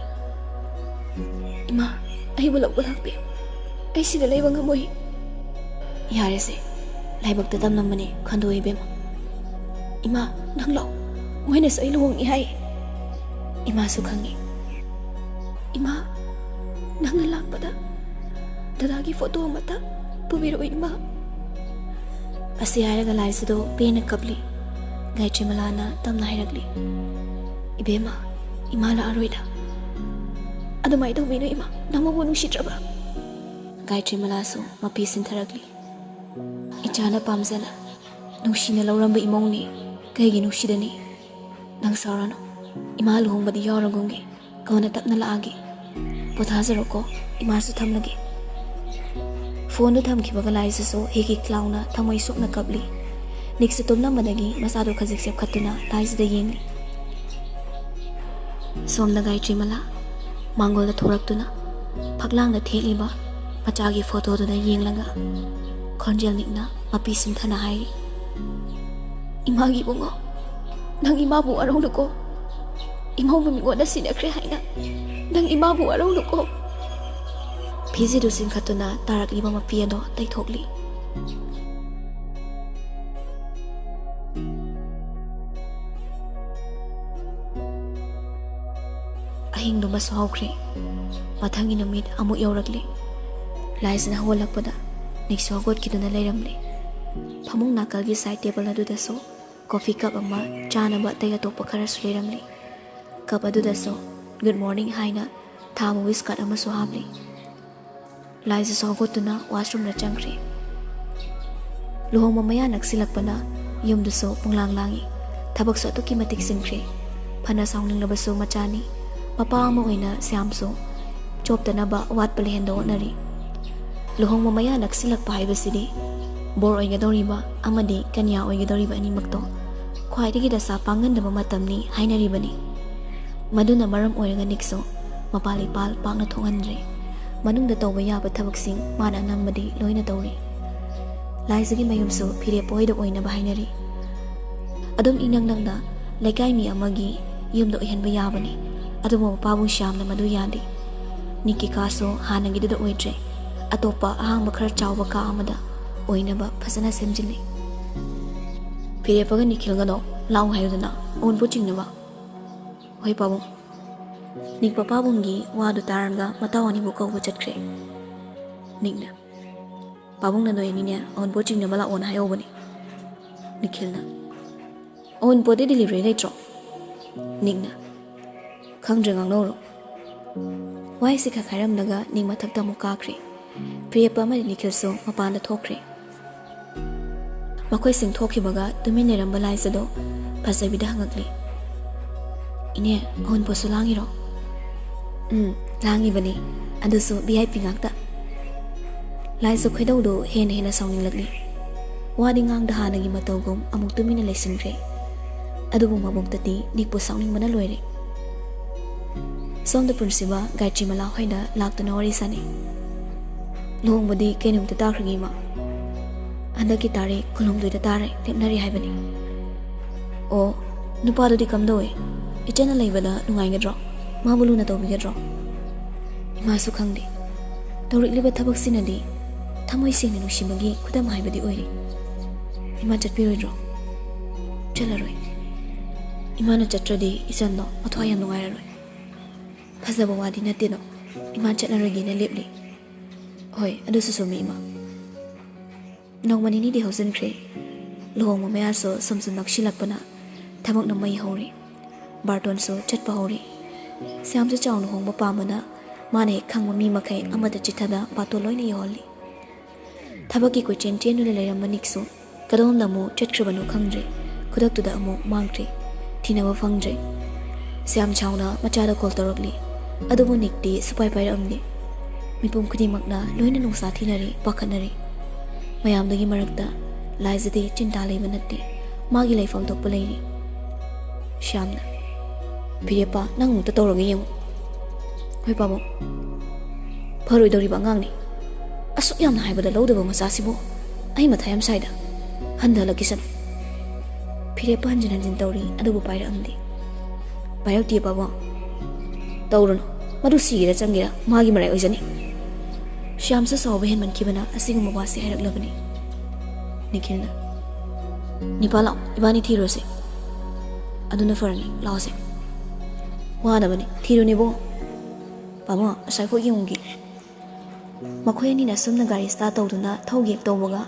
"ꯏꯃꯥ, ꯑꯩꯕꯨ ꯂꯧꯕ ꯂꯥꯛꯄꯤꯌꯨ꯫ ꯑꯩ ꯁꯤꯗ ꯂꯩꯕ ꯉꯝꯃꯣꯏ꯫" "ꯌꯥꯔꯦꯁꯦ, ꯂꯥꯏꯕꯛꯇ ꯇꯝꯂꯝꯕꯅꯤ, ꯈꯟꯗꯣꯛꯑꯣ ꯏꯕꯦꯝꯃ꯫" "ꯏꯃꯥ, ꯅꯪ ꯂꯥꯛꯑꯣ꯫ ꯃꯣꯏꯅꯁꯨ ꯑꯩ ꯂꯨꯍꯣꯡꯉꯤ ꯍꯥꯏ꯫" ꯏꯃꯥꯁꯨ ꯈꯪꯉꯤ꯫ "ꯏꯃꯥ, ꯅꯪꯅ ꯂꯥꯛꯄꯗ ꯗꯗꯥꯒꯤ ꯐꯣꯇꯣ ꯑꯃꯠꯇ ꯄꯨꯕꯤꯔꯛꯑꯣ ꯏꯃꯥ꯫" ꯑꯁꯤ ꯍꯥꯏꯔꯒ ꯂꯥꯏꯖꯗꯣ ꯄꯦꯟꯅ ꯀꯞꯂꯤ꯫ ꯒꯥꯌꯇ꯭ꯔꯤꯃꯂꯥꯅ ꯇꯞꯅ ꯍꯥꯏꯔꯛꯂꯤ, "ꯏꯕꯦꯝꯃ, ꯏꯃꯥ ꯂꯥꯛꯑꯔꯣꯏꯗ꯫ ꯑꯗꯨꯃꯥꯏꯅ ꯇꯧꯕꯤꯅꯨ ꯏꯃꯥ, ꯅꯪ ꯃꯕꯨ ꯅꯨꯡꯁꯤꯗ꯭ꯔꯕ?" ꯒꯥꯌꯇ꯭ꯔꯤꯃꯂꯥꯁꯨ ꯃꯄꯤ ꯁꯤꯟꯊꯔꯛꯂꯤ꯫ "ꯏꯆꯥꯅ ꯄꯥꯝꯖꯅ, ꯅꯨꯡꯁꯤꯅ ꯂꯧꯔꯝꯕ ꯏꯃꯧꯅꯤ, ꯀꯩꯒꯤ ꯅꯨꯡꯁꯤꯗꯅꯤ? ꯅꯪ ꯁꯥꯎꯔꯅꯨ, ꯏꯃꯥ ꯂꯨꯍꯣꯡꯕꯗꯤ ꯌꯥꯎꯔꯒꯨꯝꯒꯦ, ꯀꯣꯟꯅ ꯇꯞꯅ ꯂꯥꯛꯑꯒꯦ꯫ ꯄꯣꯊꯥꯖꯔꯣꯀꯣ, ꯏꯃꯥꯁꯨ ꯊꯝꯂꯒꯦ꯫" ꯐꯣꯟꯗꯨ ꯊꯝꯈꯤꯕꯒ ꯂꯥꯏꯖꯁꯨ ꯍꯤꯒꯤ ꯀ꯭ꯂꯥꯎꯅ ꯊꯃꯣꯏ ꯁꯣꯛꯅ ꯀꯞꯂꯤ꯫ ꯅꯤꯛꯁꯨ ꯇꯨꯝꯂꯝꯕꯗꯒꯤ ꯃꯆꯥꯗꯨ ꯈꯖꯤꯛ ꯆꯦꯞꯈꯠꯇꯨꯅ ꯂꯥꯏꯖꯗ ꯌꯦꯡꯂꯤ꯫ ꯁꯣꯝꯗ ꯒꯥꯌꯇ꯭ꯔꯤꯃꯂꯥ ꯃꯥꯡꯒꯣꯜꯗ ꯊꯣꯔꯛꯇꯨꯅ ꯐꯛꯂꯥꯡꯗ ꯊꯦꯠꯂꯤꯕ ꯃꯆꯥꯒꯤ ꯐꯣꯇꯣꯗꯨꯗ ꯌꯦꯡꯂꯒ ꯈꯣꯟꯖꯦꯜ ꯅꯤꯛꯅ ꯃꯄꯤ ꯁꯤꯟꯊꯅ ꯍꯥꯏꯔꯤ, "ꯏꯃꯥꯒꯤ ꯏꯕꯨꯡꯉꯣ, ꯅꯪ ꯏꯃꯥꯕꯨ ꯋꯥꯔꯧꯅꯨꯀꯣ꯫ ꯏꯃꯧꯅ ꯃꯤꯉꯣꯟꯗ ꯁꯤꯟꯅꯈ꯭ꯔꯦ ꯍꯥꯏꯅ ꯅꯪ ꯏꯃꯥꯕꯨ ꯋꯥꯔꯧꯅꯨꯀꯣ꯫" ꯐꯤꯖꯤꯗꯨ ꯆꯤꯡꯈꯠꯇꯨꯅ ꯇꯥꯔꯛꯂꯤꯕ ꯃꯄꯤ ꯑꯗꯣ ꯇꯩꯊꯣꯛꯂꯤ꯫ ꯑꯍꯤꯡꯗꯨꯃꯁꯨ ꯍꯧꯈ꯭ꯔꯦ꯫ ꯃꯊꯪꯒꯤ ꯅꯨꯃꯤꯠ ꯑꯃꯨꯛ ꯌꯧꯔꯛꯂꯤ꯫ ꯂꯥꯏꯖꯅ ꯍꯧꯒꯠꯂꯛꯄꯗ ꯅꯤꯛꯁꯨ ꯍꯧꯒꯠꯈꯤꯗꯨꯅ ꯂꯩꯔꯝꯂꯦ꯫ ꯐꯃꯨꯡ ꯅꯥꯀꯜꯒꯤ ꯁꯥꯏꯠ ꯇꯦꯕꯜ ꯑꯗꯨꯗꯁꯨ ꯀꯣꯐꯤ ꯀꯞ ꯑꯃ, ꯆꯥꯅꯕ ꯑꯇꯩ ꯑꯇꯣꯞꯄ ꯈꯔꯁꯨ ꯂꯩꯔꯝꯂꯤ꯫ ꯀꯞ ꯑꯗꯨꯗꯁꯨ "Good morning" ꯍꯥꯏꯅ ꯊꯥ ꯑꯃꯨꯕꯤ ꯁ꯭ꯀꯔꯠ ꯑꯃꯁꯨ ꯍꯥꯞꯂꯤ꯫ ꯂꯥꯏꯖꯁꯨ ꯍꯧꯒꯠꯇꯨꯅ ꯋꯥꯁꯔꯨꯝꯗ ꯆꯪꯈ꯭ꯔꯦ꯫ ꯂꯨꯍꯣꯡꯕ ꯃꯌꯥ ꯅꯛꯁꯤꯜꯂꯛꯄꯅ ꯌꯨꯝꯗꯨꯁꯨ ꯄꯨꯡꯂꯥꯡ ꯂꯥꯡꯏ꯫ ꯊꯕꯛꯁꯨ ꯑꯗꯨꯛꯀꯤ ꯃꯇꯤꯛ ꯆꯤꯟꯈ꯭ꯔꯦ꯫ ꯐꯅ ꯁꯥꯎꯅꯤꯡꯂꯕꯁꯨ ꯃꯆꯥꯅꯤ꯫ ꯃꯄꯥ ꯑꯃ ꯑꯣꯏꯅ ꯁ꯭ꯌꯥꯝꯁꯨ ꯆꯣꯞꯇꯅꯕ ꯑꯋꯥꯠꯄ ꯂꯩꯍꯟꯗ ꯍꯣꯠꯅꯔꯤ꯫ ꯂꯨꯍꯣꯡꯕ ꯃꯌꯥ ꯅꯛꯁꯤꯜꯂꯛꯄ ꯍꯥꯏꯕꯁꯤꯗꯤ ꯕꯣꯔ ꯑꯣꯏꯒꯗꯧꯔꯤꯕ ꯑꯃꯗꯤ ꯀꯟꯌꯥ ꯑꯣꯏꯒꯗꯧꯔꯤꯕ ꯑꯅꯤꯃꯛꯇꯣ ꯈ꯭ꯋꯥꯏꯗꯒꯤ ꯗꯁꯥ ꯄꯥꯡꯒꯟꯗꯕ ꯃꯇꯝꯅꯤ ꯍꯥꯏꯅꯔꯤꯕꯅꯤ꯫ ꯃꯗꯨꯅ ꯃꯔꯝ ꯑꯣꯏꯔꯒ ꯅꯤꯛꯁꯨ ꯃꯄꯥꯜ ꯏꯄꯥꯜ ꯄꯥꯛꯅ ꯊꯣꯛꯍꯟꯗ꯭ꯔꯦ꯫ ꯃꯅꯨꯡꯗ ꯇꯧꯕ ꯌꯥꯕ ꯊꯕꯛꯁꯤꯡ ꯃꯥꯅ ꯑꯅꯝꯕꯗꯤ ꯂꯣꯏꯅ ꯇꯧꯔꯤ꯫ ꯂꯥꯏꯖꯒꯤ ꯃꯌꯨꯝꯁꯨ ꯐꯤꯔꯦꯞꯄ ꯍꯣꯏꯗ ꯑꯣꯏꯅꯕ ꯍꯥꯏꯅꯔꯤ꯫ ꯑꯗꯨꯝ ꯏꯅꯪ ꯅꯪꯅ ꯂꯩꯀꯥꯏ ꯃꯤ ꯑꯃꯒꯤ ꯌꯨꯝꯗ ꯑꯣꯏꯍꯟꯕ ꯌꯥꯕꯅꯤ꯫ ꯑꯗꯨꯕꯨ ꯃꯄꯥꯕꯨꯡ ꯁ꯭ꯌꯥꯝꯅ ꯃꯗꯨ ꯌꯥꯗꯦ꯫ ꯅꯤꯛꯀꯤ ꯀꯥꯁꯨ ꯍꯥꯟꯅꯒꯤꯗꯨꯗ ꯑꯣꯏꯗ꯭ꯔꯦ꯫ ꯑꯇꯣꯞꯄ ꯑꯍꯥꯡꯕ ꯈꯔ ꯆꯥꯎꯕ ꯀꯥ ꯑꯃꯗ ꯑꯣꯏꯅꯕ ꯐꯖꯅ ꯁꯦꯝꯖꯤꯜꯂꯤ꯫ ꯐꯤꯔꯦꯞꯄꯒ ꯅꯤꯈꯤꯜꯒꯗꯣ ꯂꯥꯛꯎ ꯍꯥꯏꯌꯨꯗꯅ, ꯑꯎꯟꯄꯣꯠ ꯆꯤꯡꯅꯕ꯫ ꯍꯣꯏ ꯄꯥꯕꯨꯡ꯫ ꯅꯤꯛ ꯃꯄꯥꯕꯨꯡꯒꯤ ꯋꯥꯗꯨ ꯇꯥꯔꯒ ꯃꯇꯥꯎ ꯑꯅꯤꯕꯨ ꯀꯧꯕ ꯆꯠꯈ꯭ꯔꯦ꯫ ꯅꯤꯛꯅ, "ꯄꯥꯕꯨꯡꯅ ꯅꯣꯏ ꯑꯅꯤꯅꯦ ꯑꯎꯟꯄꯣꯠ ꯆꯤꯡꯅꯕ ꯂꯥꯛꯑꯣꯅ ꯍꯥꯏꯍꯧꯕꯅꯤ꯫" ꯅꯤꯈꯤꯜꯅ, ꯑꯋꯨꯟꯄꯣꯗꯤ ꯗꯤꯂꯤꯚꯔꯤ ꯂꯩꯇ꯭ꯔꯣ? ꯅꯤꯛꯅ, "ꯈꯪꯗ꯭ꯔꯦ, ꯉꯥꯡꯅꯧꯔꯣ"꯫ ꯋꯥꯍꯩꯁꯤ ꯈꯛ ꯍꯥꯏꯔꯝꯂꯒ ꯅꯤꯛ ꯃꯊꯛꯇ ꯑꯃꯨꯛ ꯀꯥꯈ꯭ꯔꯦ꯫ ꯐꯤꯔꯦꯞꯄ ꯑꯃꯗꯤ ꯅꯤꯈꯤꯜꯁꯨ ꯃꯄꯥꯟꯗ ꯊꯣꯛꯈ꯭ꯔꯦ꯫ ꯃꯈꯣꯏꯁꯤꯡ ꯊꯣꯛꯈꯤꯕꯒ ꯇꯨꯃꯤꯟ ꯂꯩꯔꯝꯕ ꯂꯥꯏꯖꯗꯣ ꯐꯖꯕꯤꯗ ꯍꯪꯉꯛꯂꯤ, "ꯏꯅꯦ, ꯑꯋꯨꯟꯄꯣꯠꯁꯨ ꯂꯥꯡꯉꯤꯔꯣ?" "ꯎꯝ, ꯂꯥꯡꯉꯤꯕꯅꯤ, ꯑꯗꯨꯁꯨ ꯚꯤ ꯑꯥꯏ ꯄꯤ ꯉꯥꯛꯇ"꯫ ꯂꯥꯏꯖ ꯈꯣꯏꯗꯧꯗꯨ ꯍꯦꯟꯅ ꯍꯦꯟꯅ ꯁꯥꯎꯅꯤꯡꯂꯛꯂꯤ꯫ ꯋꯥꯗꯤ ꯉꯥꯡꯗ ꯍꯥꯟꯅꯒꯤ ꯃꯇꯧꯒꯨꯝ ꯑꯃꯨꯛ ꯇꯨꯃꯤꯟꯅ ꯂꯩꯁꯤꯟꯈ꯭ꯔꯦ꯫ ꯑꯗꯨꯕꯨ ꯃꯕꯨꯛꯇꯗꯤ ꯅꯤꯛꯄꯨ ꯁꯥꯎꯅꯤꯡꯕꯅ ꯂꯣꯏꯔꯦ꯫ ꯁꯣꯝꯗ ꯄ꯭ꯔꯤꯟꯁꯤꯄꯥꯜ ꯒꯥꯌꯇ꯭ꯔꯤꯃꯂꯥ ꯍꯣꯏꯅ ꯂꯥꯛꯇꯨꯅ ꯋꯥꯔꯤ ꯁꯥꯅꯩ꯫ "ꯂꯨꯍꯣꯡꯕꯗꯤ ꯀꯩ ꯅꯨꯃꯤꯠꯇ ꯇꯥꯈ꯭ꯔꯒꯦ, ꯏꯃꯥ?" "ꯍꯟꯗꯛꯀꯤ ꯇꯥꯔꯤꯛ ꯀꯨꯟꯍꯨꯝꯗꯣꯏꯗ ꯇꯥꯔꯦ, ꯂꯦꯞꯅꯔꯤ ꯍꯥꯏꯕꯅꯤ"꯫ "ꯑꯣ, ꯅꯨꯄꯥꯗꯨꯗꯤ ꯀꯝꯗꯧꯏ? ꯏꯆꯟꯅ ꯂꯩꯕꯗ ꯅꯨꯡꯉꯥꯏꯒꯗ꯭ꯔꯣ? ꯃꯥꯕꯨ ꯂꯨꯅ ꯇꯧꯕꯤꯒꯗ꯭ꯔꯣ?" "ꯏꯃꯥꯁꯨ ꯈꯪꯗꯦ꯫ ꯇꯧꯔꯛꯂꯤꯕ ꯊꯕꯛꯁꯤꯅꯗꯤ ꯊꯃꯣꯏ ꯁꯦꯡꯅ ꯅꯨꯡꯁꯤꯕꯒꯤ ꯈꯨꯗꯝ ꯍꯥꯏꯕꯗꯤ ꯑꯣꯏꯔꯤ"꯫ "ꯏꯃꯥ ꯆꯠꯄꯤꯔꯣꯏꯗ꯭ꯔꯣ?" "ꯆꯠꯂꯔꯣꯏ꯫ ꯏꯃꯥꯅ ꯆꯠꯇ꯭ꯔꯗꯤ ꯏꯆꯟꯗꯣ ꯃꯊ꯭ꯋꯥꯏ ꯌꯥꯝ ꯅꯨꯡꯉꯥꯏꯔꯔꯣꯏ"꯫ "ꯐꯖꯕ ꯋꯥꯗꯤ ꯅꯠꯇꯦꯗꯣ, ꯏꯃꯥ ꯆꯠꯂꯔꯣꯏꯒꯦꯅ ꯂꯦꯞꯂꯤ"꯫ "ꯍꯣꯏ, ꯑꯗꯨꯁꯨ ꯆꯨꯝꯃꯤ, ꯏꯃꯥ"꯫ ꯅꯣꯡꯃ ꯅꯤꯅꯤꯗꯤ ꯍꯧꯖꯤꯟꯈ꯭ꯔꯦ꯫ ꯂꯨꯍꯣꯡꯕ ꯃꯌꯥꯁꯨ ꯁꯨꯝ ꯁꯨꯝ ꯅꯛꯁꯤꯜꯂꯛꯄꯅ ꯊꯕꯛꯅ ꯃꯩ ꯍꯧꯔꯤ꯫ ꯕꯥꯔꯇꯣꯟꯁꯨ ꯆꯠꯄ ꯍꯧꯔꯤ꯫ ꯁ꯭ꯌꯥꯝꯁꯨ ꯆꯥꯎꯅ ꯍꯣꯡꯕ ꯄꯥꯝꯕꯅ ꯃꯥꯅ ꯍꯦꯛ ꯈꯪꯕ ꯃꯤ ꯃꯈꯩ ꯑꯃꯗ ꯆꯤꯊꯗ ꯕꯥꯔꯇꯣꯟ ꯂꯣꯏꯅ ꯌꯧꯍꯜꯂꯤ꯫ ꯊꯕꯛꯀꯤ ꯀꯣꯏꯆꯦꯟ ꯆꯦꯟꯗꯨꯅ ꯂꯩꯔꯝꯕ ꯅꯤꯛꯁꯨ ꯀꯗꯣꯝꯗ ꯑꯃꯨꯛ ꯆꯠꯈ꯭ꯔꯕꯅꯣ ꯈꯪꯗ꯭ꯔꯦ, ꯈꯨꯗꯛꯇꯨꯗ ꯑꯃꯨꯛ ꯃꯥꯡꯈ꯭ꯔꯦ, ꯊꯤꯅꯕ ꯐꯪꯗ꯭ꯔꯦ꯫ ꯁ꯭ꯌꯥꯝ ꯁꯥꯎꯅ ꯃꯆꯥꯗ ꯀꯣꯜ ꯇꯧꯔꯛꯂꯤ, ꯑꯗꯨꯕꯨ ꯅꯤꯛꯇꯤ ꯁꯨꯄꯥꯏ ꯄꯥꯏꯔꯛꯑꯝꯗꯦ꯫ ꯃꯤꯄꯨꯝ ꯈꯨꯗꯤꯡꯃꯛꯅ ꯂꯣꯏꯅ ꯅꯨꯡꯁꯥ ꯊꯤꯅꯔꯤ, ꯄꯥꯈꯠꯅꯔꯤ꯫ ꯃꯌꯥꯝꯗꯨꯒꯤ ꯃꯔꯛꯇ ꯂꯥꯏꯖꯗꯤ ꯆꯤꯟꯇꯥ ꯂꯩꯕ ꯅꯠꯇꯦ, ꯃꯥꯒꯤ ꯂꯩꯐꯝ ꯊꯣꯛꯄ ꯂꯩꯔꯤ꯫ ꯁ꯭ꯌꯥꯝꯅ, "ꯐꯤꯔꯦꯞꯄ, ꯅꯪ ꯑꯃꯨꯛꯇ ꯇꯧꯔꯒ ꯌꯦꯡꯉꯨ"꯫ "ꯍꯣꯏ ꯄꯥꯕꯨꯡ"꯫ "ꯐꯔꯣꯏꯗꯧꯔꯤꯕ ꯑꯉꯥꯡꯅꯤ꯫ ꯑꯁꯨꯛ ꯌꯥꯝꯅ ꯍꯥꯏꯕꯗ ꯂꯧꯗꯕ ꯃꯆꯥꯁꯤꯕꯨ꯫ ꯑꯩ ꯃꯊꯥ ꯌꯥꯝ ꯁꯥꯏꯗ꯫ ꯍꯟꯊꯍꯜꯂꯛꯈꯤꯁꯅꯨ"꯫ ꯐꯤꯔꯦꯞꯄ ꯍꯟꯖꯤꯟ ꯍꯟꯖꯤꯟ ꯇꯧꯔꯤ, ꯑꯗꯨꯕꯨ ꯄꯥꯏꯔꯛꯑꯝꯗꯦ꯫ "ꯄꯥꯏꯔꯛꯇꯦ ꯄꯥꯕꯨꯡ"꯫ "ꯇꯧꯔꯨꯅꯨ꯫ ꯃꯗꯨ ꯁꯤꯒꯦꯔꯥ ꯆꯪꯒꯦꯔꯥ ꯃꯥꯒꯤ ꯃꯔꯥꯏ ꯑꯣꯏꯖꯅꯤ"꯫ ꯁ꯭ꯌꯥꯝꯁꯨ ꯁꯥꯎꯕ ꯍꯦꯟꯃꯟꯈꯤꯕꯅ ꯑꯁꯤꯒꯨꯝꯕ ꯋꯥꯁꯤ ꯍꯥꯏꯔꯛꯂꯕꯅꯤ꯫ ꯅꯤꯈꯤꯜꯅ, "ꯅꯤꯄꯥ ꯂꯥꯛꯑꯣ, ꯏꯕꯥꯅꯤ ꯊꯤꯔꯨꯔꯁꯦ"꯫ "ꯑꯗꯨꯅ ꯐꯔꯅꯤ, ꯂꯥꯛꯑꯣꯁꯦ"꯫ "ꯋꯥꯅꯕꯅꯤ, ꯊꯤꯔꯨꯅꯦꯕꯣ"꯫ "ꯄꯥꯕꯨꯡ, ꯑꯁ꯭ꯋꯥꯏꯐꯥꯎ ꯌꯦꯡꯉꯨꯒꯦ"꯫ ꯃꯈꯣꯏ ꯑꯅꯤꯅ ꯑꯁꯨꯝꯅ ꯒꯥꯔꯤ ꯁ꯭ꯇꯥꯔꯠ ꯇꯧꯗꯨꯅ ꯊꯧꯒꯦ ꯇꯧꯕꯒ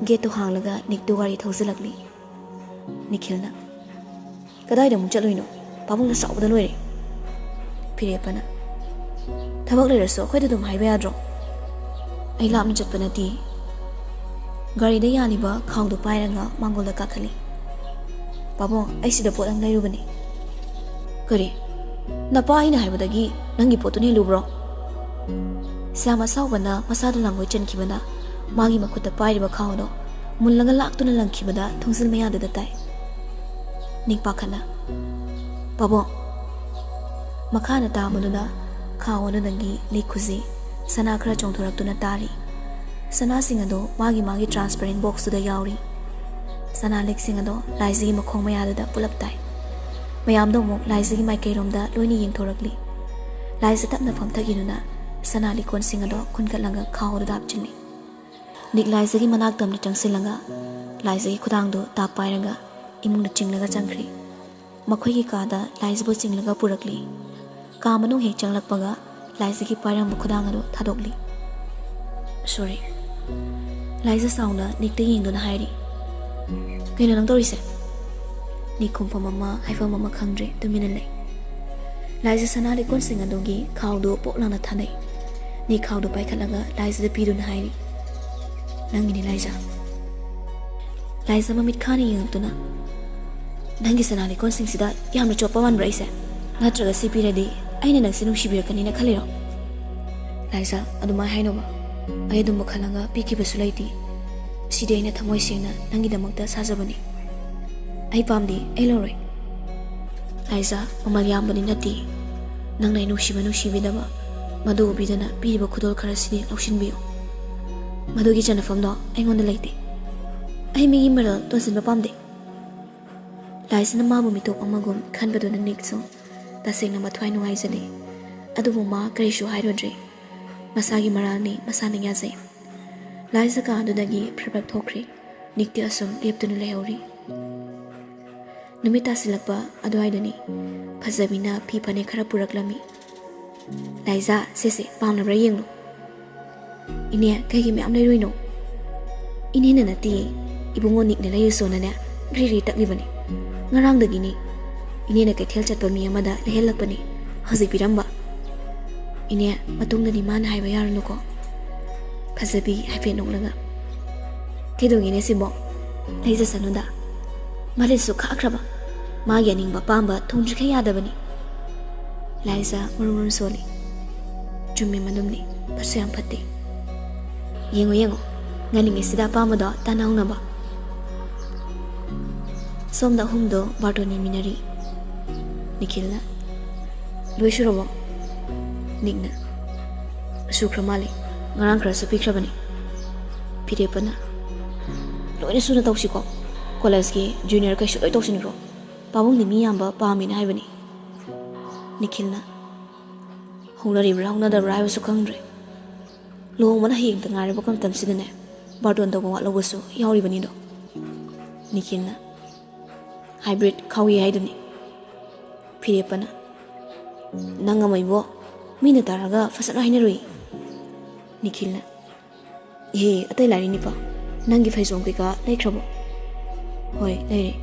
ꯒꯦꯠꯇꯨ ꯍꯥꯡꯂꯒ ꯅꯤꯛꯇꯨ ꯒꯥꯔꯤ ꯊꯧꯖꯤꯜꯂꯛꯂꯤ꯫ ꯅꯤꯈꯤꯜꯅ, "ꯀꯗꯥꯏꯗ ꯑꯃꯨꯛ ꯆꯠꯂꯨꯏꯅꯣ? ꯄꯥꯕꯨꯡꯅ ꯁꯥꯎꯕꯗ ꯂꯣꯏꯔꯦ꯫" ꯐꯤꯔꯦꯞꯄꯅ, "ꯊꯕꯛ ꯂꯩꯔꯁꯨ ꯑꯩꯈꯣꯏꯗ ꯑꯗꯨꯝ ꯍꯥꯏꯕ ꯌꯥꯗ꯭ꯔꯣ? ꯑꯩ ꯂꯥꯞꯅ ꯆꯠꯄ ꯅꯠꯇꯦ꯫" ꯒꯥꯔꯤꯗ ꯌꯥꯜꯂꯤꯕ ꯈꯥꯎꯗꯨ ꯄꯥꯏꯔꯒ ꯃꯥꯡꯒꯣꯜꯗ ꯀꯥꯈꯠꯂꯤ꯫ "ꯄꯥꯕꯨꯡ, ꯑꯩ ꯁꯤꯗ ꯄꯣꯠ ꯑꯃ ꯂꯩꯔꯨꯕꯅꯤ꯫" "ꯀꯔꯤ? ꯅꯄꯥ ꯑꯩꯅ ꯍꯥꯏꯕꯗꯒꯤ ꯅꯪꯒꯤ ꯄꯣꯠꯇꯨꯅ ꯍꯦꯜꯂꯨꯕ꯭ꯔꯣ?" ꯁ꯭ꯌꯥꯝ ꯑꯁꯥꯎꯕꯅ ꯃꯁꯥꯗ ꯂꯥꯡꯒꯣꯏ ꯆꯟꯈꯤꯕꯅ ꯃꯥꯒꯤ ꯃꯈꯨꯠꯇ ꯄꯥꯏꯔꯤꯕ ꯈꯥꯎꯗꯣ ꯃꯨꯜꯂꯒ ꯂꯥꯛꯇꯨꯅ ꯂꯪꯈꯤꯕꯗ ꯊꯣꯡꯖꯤꯜ ꯃꯌꯥꯗꯨꯗ ꯇꯥꯏ꯫ ꯅꯤꯛ ꯄꯥꯈꯠꯅ, "ꯄꯥꯕꯨꯡ!" ꯃꯈꯥꯅ ꯇꯥꯕꯗꯨꯗ ꯈꯥꯎ ꯑꯗꯨꯗꯒꯤ ꯂꯤꯛ ꯈꯨꯖꯤ, ꯁꯅꯥ ꯈꯔ ꯆꯣꯡꯊꯣꯔꯛꯇꯨꯅ ꯇꯥꯔꯤ꯫ ꯁꯅꯥꯁꯤꯡ ꯑꯗꯨ ꯃꯥꯒꯤ ꯃꯥꯒꯤ transparent boxꯇꯨꯗ ꯌꯥꯎꯔꯤ꯫ ꯁꯅꯥ ꯂꯤꯛꯁꯤꯡ ꯑꯗꯣ ꯂꯥꯏꯖꯒꯤ ꯃꯈꯣꯡ ꯃꯌꯥꯗꯨꯗ ꯄꯨꯂꯞ ꯇꯥꯏ꯫ ꯃꯌꯥꯝꯗꯣ ꯑꯃꯨꯛ ꯂꯥꯏꯖꯒꯤ ꯃꯥꯏꯀꯩꯔꯣꯝꯗ ꯂꯣꯏꯅ ꯌꯦꯡꯊꯣꯔꯛꯂꯤ꯫ ꯂꯥꯏꯖ ꯇꯞꯅ ꯐꯝꯊꯈꯤꯗꯨꯅ ꯁꯅꯥ ꯂꯤꯛꯀꯣꯟꯁꯤꯡ ꯑꯗꯣ ꯈꯨꯟꯒꯠꯂꯒ ꯈꯥꯎ ꯑꯗꯨꯗ ꯍꯥꯞꯆꯤꯜꯂꯤ꯫ ꯅꯤꯛ ꯂꯥꯏꯖꯒꯤ ꯃꯅꯥꯛ ꯇꯝꯅ ꯆꯪꯁꯤꯜꯂꯒ ꯂꯥꯏꯖꯒꯤ ꯈꯨꯗꯥꯡꯗꯨ ꯇꯥꯛ ꯄꯥꯏꯔꯒ ꯏꯃꯨꯡꯗ ꯆꯤꯡꯂꯒ ꯆꯪꯈ꯭ꯔꯤ꯫ ꯃꯈꯣꯏꯒꯤ ꯀꯥꯗ ꯂꯥꯏꯖꯕꯨ ꯆꯤꯡꯂꯒ ꯄꯨꯔꯛꯂꯤ꯫ ꯀꯥ ꯃꯅꯨꯡ ꯍꯦꯛ ꯆꯪꯂꯛꯄꯒ ꯂꯥꯏꯖꯒꯤ ꯄꯥꯏꯔꯝꯕ ꯈꯨꯗꯥꯡ ꯑꯗꯨ ꯊꯥꯗꯣꯛꯂꯤ꯫ "ꯁꯣꯔꯤ꯫" ꯂꯥꯏꯖ ꯁꯥꯎꯅ ꯅꯤꯛꯇ ꯌꯦꯡꯗꯨꯅ ꯍꯥꯏꯔꯤ꯫ "ꯀꯩꯅꯣ ꯅꯪ ꯇꯧꯔꯤꯁꯦ?" ꯅꯤꯛ ꯈꯨꯝꯐꯝ ꯑꯃ ꯍꯥꯏꯐꯝ ꯑꯃ ꯈꯪꯗ꯭ꯔꯦ, ꯇꯨꯃꯤꯟꯅ ꯂꯩ꯫ ꯂꯥꯏꯖ ꯁꯅꯥ ꯂꯤꯛꯀꯣꯟꯁꯤꯡ ꯑꯗꯨꯒꯤ ꯈꯥꯎꯗꯨ ꯄꯣꯛ ꯂꯥꯎꯅ ꯊꯥꯗꯩ꯫ ꯅꯤꯛ ꯈꯥꯎꯗꯨ ꯄꯥꯏꯈꯠꯂꯒ ꯂꯥꯏꯖꯗ ꯄꯤꯗꯨꯅ ꯍꯥꯏꯔꯤ, "ꯅꯪꯒꯤꯅꯤ, ꯂꯥꯏꯖ꯫" ꯂꯥꯏꯖ ꯃꯃꯤꯠ ꯈꯥꯅ ꯌꯦꯡꯉꯛꯇꯨꯅ, "ꯅꯪꯒꯤ ꯁꯅꯥ ꯂꯤꯛꯀꯣꯟꯁꯤꯡꯁꯤꯗ ꯌꯥꯝꯅ ꯆꯣꯞꯄ ꯃꯥꯟꯕ꯭ꯔꯥ ꯑꯩꯁꯦ? ꯅꯠꯇ꯭ꯔꯒ ꯁꯤ ꯄꯤꯔꯗꯤ ꯑꯩꯅ ꯅꯪꯁꯦ ꯅꯨꯡꯁꯤꯕꯤꯔꯛꯀꯅꯤꯅ ꯈꯜꯂꯤꯔꯣ?" "ꯂꯥꯏꯖ, ꯑꯗꯨꯃꯥꯏꯅ ꯍꯥꯏꯅꯣꯕ꯫ ꯑꯩ ꯑꯗꯨꯝꯕ ꯈꯜꯂꯒ ꯄꯤꯈꯤꯕꯁꯨ ꯂꯩꯇꯦ꯫ ꯁꯤꯗꯤ ꯑꯩꯅ ꯊꯃꯣꯏ ꯁꯦꯡꯅ ꯅꯪꯒꯤꯗꯃꯛꯇ ꯁꯥꯖꯕꯅꯤ꯫ ꯑꯩ ꯄꯥꯝꯗꯦ, ꯑꯩ ꯂꯧꯔꯣꯏ꯫" "ꯂꯥꯏꯖ, ꯃꯃꯜ ꯌꯥꯝꯕꯗꯤ ꯅꯠꯇꯦ꯫ ꯅꯪꯅ ꯑꯩ ꯅꯨꯡꯁꯤꯕ ꯅꯨꯡꯁꯤꯕꯤꯗꯕ ꯃꯗꯨ ꯎꯕꯤꯗꯅ ꯄꯤꯔꯤꯕ ꯈꯨꯗꯣꯜ ꯈꯔꯁꯤꯗꯤ ꯂꯧꯁꯤꯟꯕꯤꯌꯨ꯫ ꯃꯗꯨꯒꯤ ꯆꯟꯅꯐꯝꯗꯣ ꯑꯩꯉꯣꯟꯗ ꯂꯩꯇꯦ꯫ ꯑꯩ ꯃꯤꯒꯤ ꯃꯔꯜ ꯇꯣꯟꯁꯤꯟꯕ ꯄꯥꯝꯗꯦ꯫" ꯂꯥꯏꯖꯅ ꯃꯥꯕꯨ ꯃꯤꯇꯣꯞ ꯑꯃꯒꯨꯝ ꯈꯟꯕꯗꯨꯅ ꯅꯤꯛꯁꯨ ꯇꯁꯦꯡꯅ ꯃꯊ꯭ꯋꯥꯏ ꯅꯨꯡꯉꯥꯏꯖꯗꯦ꯫ ꯑꯗꯨꯕꯨ ꯃꯥ ꯀꯔꯤꯁꯨ ꯍꯥꯏꯔꯨꯗ꯭ꯔꯦ꯫ ꯃꯁꯥꯒꯤ ꯃꯔꯥꯜꯅꯤ, ꯃꯁꯥꯅ ꯌꯥꯖꯩ꯫ ꯂꯥꯏꯖ ꯀꯥ ꯑꯗꯨꯗꯒꯤ ꯐ꯭ꯔꯞ ꯐ꯭ꯔꯞ ꯊꯣꯛꯈ꯭ꯔꯦ꯫ ꯅꯤꯛꯇꯤ ꯑꯁꯨꯝ ꯂꯦꯞꯇꯨꯅ ꯂꯩꯍꯧꯔꯤ꯫ ꯅꯨꯃꯤꯠ ꯇꯥꯁꯤꯜꯂꯛꯄ ꯑꯗꯨꯋꯥꯏꯗꯅꯤ꯫ ꯐꯖꯕꯤꯅ ꯐꯤ ꯐꯅꯦꯛ ꯈꯔ ꯄꯨꯔꯛꯂꯝꯃꯤ꯫ "ꯂꯥꯏꯖ, ꯁꯦꯁꯦ, ꯄꯥꯝꯂꯕ꯭ꯔꯥ ꯌꯦꯡꯂꯨ꯫" "ꯏꯅꯦ, ꯀꯩꯒꯤ ꯃꯌꯥꯝ ꯂꯩꯔꯨꯏꯅꯣ?" "ꯏꯅꯦꯅ ꯅꯠꯇꯦ, ꯏꯕꯨꯡꯉꯣ ꯅꯤꯛꯅ ꯂꯩꯔꯨꯁꯣꯅꯅꯦ ꯔꯤ ꯔꯤ ꯇꯛꯂꯤꯕꯅꯤ꯫ ꯉꯔꯥꯡꯗꯒꯤꯅꯤ ꯏꯅꯦꯅ ꯀꯩꯊꯦꯜ ꯆꯠꯄ ꯃꯤ ꯑꯃꯗ ꯂꯩꯍꯜꯂꯛꯄꯅꯤ ꯍꯧꯖꯤꯛ ꯄꯤꯔꯝꯕ꯫ ꯏꯅꯦ, ꯃꯇꯨꯡꯗꯗꯤ ꯃꯥꯅ ꯍꯥꯏꯕ ꯌꯥꯔꯨꯅꯨꯀꯣ꯫ ꯐꯖꯕꯤ ꯍꯥꯏꯐꯦꯠ ꯅꯣꯛꯂꯒ, "ꯀꯩꯗꯧꯉꯤꯅꯦ ꯁꯤꯕꯣ? ꯂꯩꯖꯁꯅꯨꯗ꯫ ꯃꯥꯂꯦꯁꯁꯨ ꯈꯥꯛꯈ꯭ꯔꯕ꯫ ꯃꯥꯒꯤ ꯑꯅꯤꯡꯕ ꯑꯄꯥꯝꯕ ꯊꯨꯡꯗ꯭ꯔꯤꯈꯩ ꯌꯥꯗꯕꯅꯤ꯫" ꯂꯥꯏꯖ ꯃꯔꯨꯝ ꯃꯔꯨꯝ ꯁꯣꯜꯂꯤ꯫ ꯆꯨꯝꯃꯤ ꯃꯗꯨꯝꯅꯤ, ꯐꯠꯁꯨ ꯌꯥꯝ ꯐꯠꯇꯦ꯫ ꯌꯦꯡꯉꯣ ꯌꯦꯡꯉꯣ, ꯉꯜꯂꯤꯉꯩꯁꯤꯗ ꯑꯄꯥꯝꯕꯗꯣ ꯇꯥꯟꯅꯍꯧꯅꯕ꯫ ꯁꯣꯝꯗ ꯑꯍꯨꯝꯗꯣ ꯕꯥꯔꯇꯣꯟ ꯌꯦꯡꯃꯤꯟꯅꯔꯤ꯫ ꯅꯤꯈꯤꯜꯅ, "ꯂꯣꯏ ꯁꯨꯔꯕꯣ?" ꯅꯤꯛꯅ, "ꯁꯨꯈ꯭ꯔ ꯃꯥꯜꯂꯦ, ꯉꯔꯥꯡ ꯈꯔꯁꯨ ꯄꯤꯈ꯭ꯔꯕꯅꯤ꯫" ꯐꯤꯔꯦꯞꯄꯅ, "ꯂꯣꯏꯅ ꯁꯨꯅ ꯇꯧꯁꯤꯀꯣ, ꯀꯣꯂꯦꯖꯀꯤ ꯖꯨꯅꯤꯌꯔꯈꯩꯁꯨ ꯂꯣꯏ ꯇꯧꯁꯤꯟꯈ꯭ꯔꯣ, ꯄꯥꯕꯨꯡꯗꯤ ꯃꯤ ꯌꯥꯝꯕ ꯄꯥꯝꯃꯦꯅ ꯍꯥꯏꯕꯅꯤ꯫" ꯅꯤꯈꯤꯜꯅ, "ꯍꯧꯅꯔꯤꯕ꯭ꯔꯥ ꯍꯧꯅꯗꯕ꯭ꯔꯥ ꯍꯥꯏꯕꯁꯨ ꯈꯪꯗ꯭ꯔꯦ꯫ ꯂꯨꯍꯣꯡꯕꯅ ꯍꯌꯦꯡꯇ ꯉꯥꯏꯔꯕ ꯃꯇꯝꯁꯤꯗꯅꯦ, ꯕꯥꯔꯇꯣꯟ ꯇꯧꯕ ꯋꯥꯠꯂꯧꯕꯁꯨ ꯌꯥꯎꯔꯤꯕꯅꯤꯗꯣ꯫" ꯅꯤꯈꯤꯜꯅ, "ꯍꯥꯏꯕ꯭ꯔꯤꯠ ꯈꯥꯎꯏ ꯍꯥꯏꯗꯨꯅꯤ꯫" ꯐꯤꯔꯦꯞꯄꯅ, "ꯅꯪ ꯑꯃ ꯏꯕꯣ, ꯃꯤꯅ ꯇꯥꯔꯒ ꯐꯖꯅ ꯍꯥꯏꯅꯔꯨꯏ꯫" ꯅꯤꯈꯤꯜꯅ, "ꯏꯍꯦ, ꯑꯇꯩ ꯂꯥꯏꯔꯤꯅꯤꯄꯥ, ꯅꯪꯒꯤ ꯐꯩꯖꯣꯝ ꯀꯩꯀꯥ ꯂꯩꯈ꯭ꯔꯕꯣ?" "ꯍꯣꯏ, ꯂꯩꯔꯦ꯫"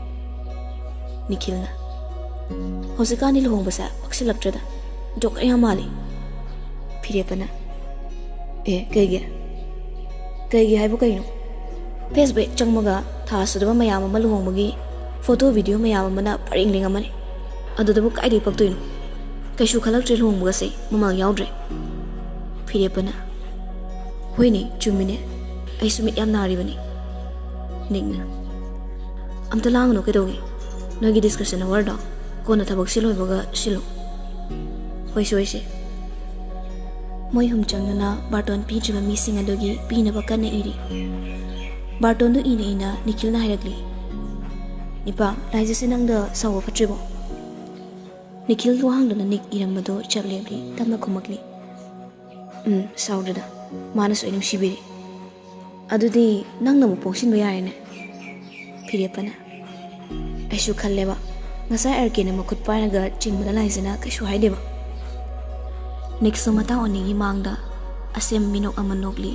ꯅꯤꯈꯤꯜꯅ, "ꯍꯧꯖꯤꯛꯀꯥꯟꯗꯤ ꯂꯨꯍꯣꯡꯕꯁꯦ ꯄꯛꯁꯤꯜꯂꯛꯇ꯭ꯔꯦꯗ, ꯖꯣꯀꯔ ꯌꯥꯝ ꯃꯥꯜꯂꯤ꯫" ꯐꯤꯔꯦꯞꯄꯅ, "ꯑꯦ, ꯀꯩꯒꯤ? ꯀꯩꯒꯤ ꯍꯥꯏꯕꯨ ꯀꯩꯅꯣ? ꯐꯦꯁꯕꯨꯛ ꯍꯦꯛ ꯆꯪꯕꯒ ꯊꯥ ꯁꯨꯗꯕ ꯃꯌꯥꯝ ꯑꯃ ꯂꯨꯍꯣꯡꯕꯒꯤ ꯐꯣꯇꯣ ꯚꯤꯗꯤꯑꯣ ꯃꯌꯥꯝ ꯑꯃꯅ ꯄꯔꯦꯡ ꯂꯦꯡꯉꯝꯃꯅꯤ꯫ ꯑꯗꯨꯗꯕꯨ ꯀꯥꯏꯗꯩ ꯄꯛꯇꯣꯏꯅꯣ? ꯀꯩꯁꯨ ꯈꯜꯂꯛꯇ꯭ꯔꯦ ꯂꯨꯍꯣꯡꯕꯒꯁꯦ, ꯃꯃꯜ ꯌꯥꯎꯗ꯭ꯔꯦ꯫" ꯐꯤꯔꯦꯞꯄꯅ, "ꯍꯣꯏꯅꯦ, ꯆꯨꯝꯃꯤꯅꯦ, ꯑꯩꯁꯨ ꯃꯤꯠ ꯌꯥꯝ ꯅꯥꯔꯤꯕꯅꯤ꯫" ꯅꯤꯛꯅ, "ꯑꯝꯇ ꯂꯥꯡꯒꯅꯨ ꯀꯩꯗꯧꯒꯦ? ꯅꯣꯏꯒꯤ ꯗꯤꯁꯀꯁꯟ ꯑꯋꯥꯔꯗꯣ ꯀꯣꯟꯅ ꯊꯕꯛꯁꯦ ꯂꯣꯏꯕꯒ ꯁꯤꯜꯂꯨ꯫" "ꯍꯣꯏꯁꯦ, ꯍꯣꯏꯁꯦ꯫" ꯃꯣꯏ ꯑꯍꯨꯝ ꯆꯪꯗꯨꯅ ꯕꯥꯔꯇꯣꯟ ꯄꯤꯗ꯭ꯔꯤꯕ ꯃꯤꯁꯤꯡ ꯑꯗꯨꯒꯤ ꯄꯤꯅꯕ ꯀꯟꯅ ꯏꯔꯤ꯫ ꯕꯥꯔꯇꯣꯟꯗꯨ ꯏꯅ ꯏꯅ ꯅꯤꯈꯤꯜꯅ ꯍꯥꯏꯔꯛꯂꯤ, "ꯅꯤꯄꯥ, ꯂꯥꯏꯖꯁꯦ ꯅꯪꯗ ꯁꯥꯎꯕ ꯐꯠꯇ꯭ꯔꯤꯕꯣ?" ꯅꯤꯈꯤꯜ ꯋꯥꯍꯪꯗꯨꯅ ꯅꯤꯛ ꯏꯔꯝꯕꯗꯨ ꯆꯞ ꯂꯦꯞꯂꯤ, ꯇꯞꯅ ꯈꯨꯝꯃꯛꯂꯤ, "ꯎꯝ, ꯁꯥꯎꯗ꯭ꯔꯦꯗ, ꯃꯥꯅꯁꯨ ꯑꯩ ꯅꯨꯡꯁꯤꯕꯤꯔꯤ꯫" "ꯑꯗꯨꯗꯤ ꯅꯪꯅ ꯑꯃꯨꯛ ꯄꯣꯡꯁꯤꯟꯕ ꯌꯥꯔꯦꯅꯦ꯫" ꯐꯤꯔꯦꯞꯄꯅ, "ꯑꯩꯁꯨ ꯈꯜꯂꯦꯕ, ꯉꯁꯥꯏ ꯑꯥꯔ ꯀꯦꯅ ꯃꯈꯨꯠ ꯄꯥꯏꯔꯒ ꯆꯤꯡꯕꯗ ꯂꯥꯏꯖꯅ ꯀꯩꯁꯨ ꯍꯥꯏꯗꯦꯕ꯫" ꯅꯤꯛꯁꯨ ꯃꯇꯥꯡ ꯑꯅꯤꯒꯤ ꯃꯥꯡꯗ ꯑꯁꯦꯝ ꯃꯤꯅꯣꯛ ꯑꯃ ꯅꯣꯛꯂꯤ꯫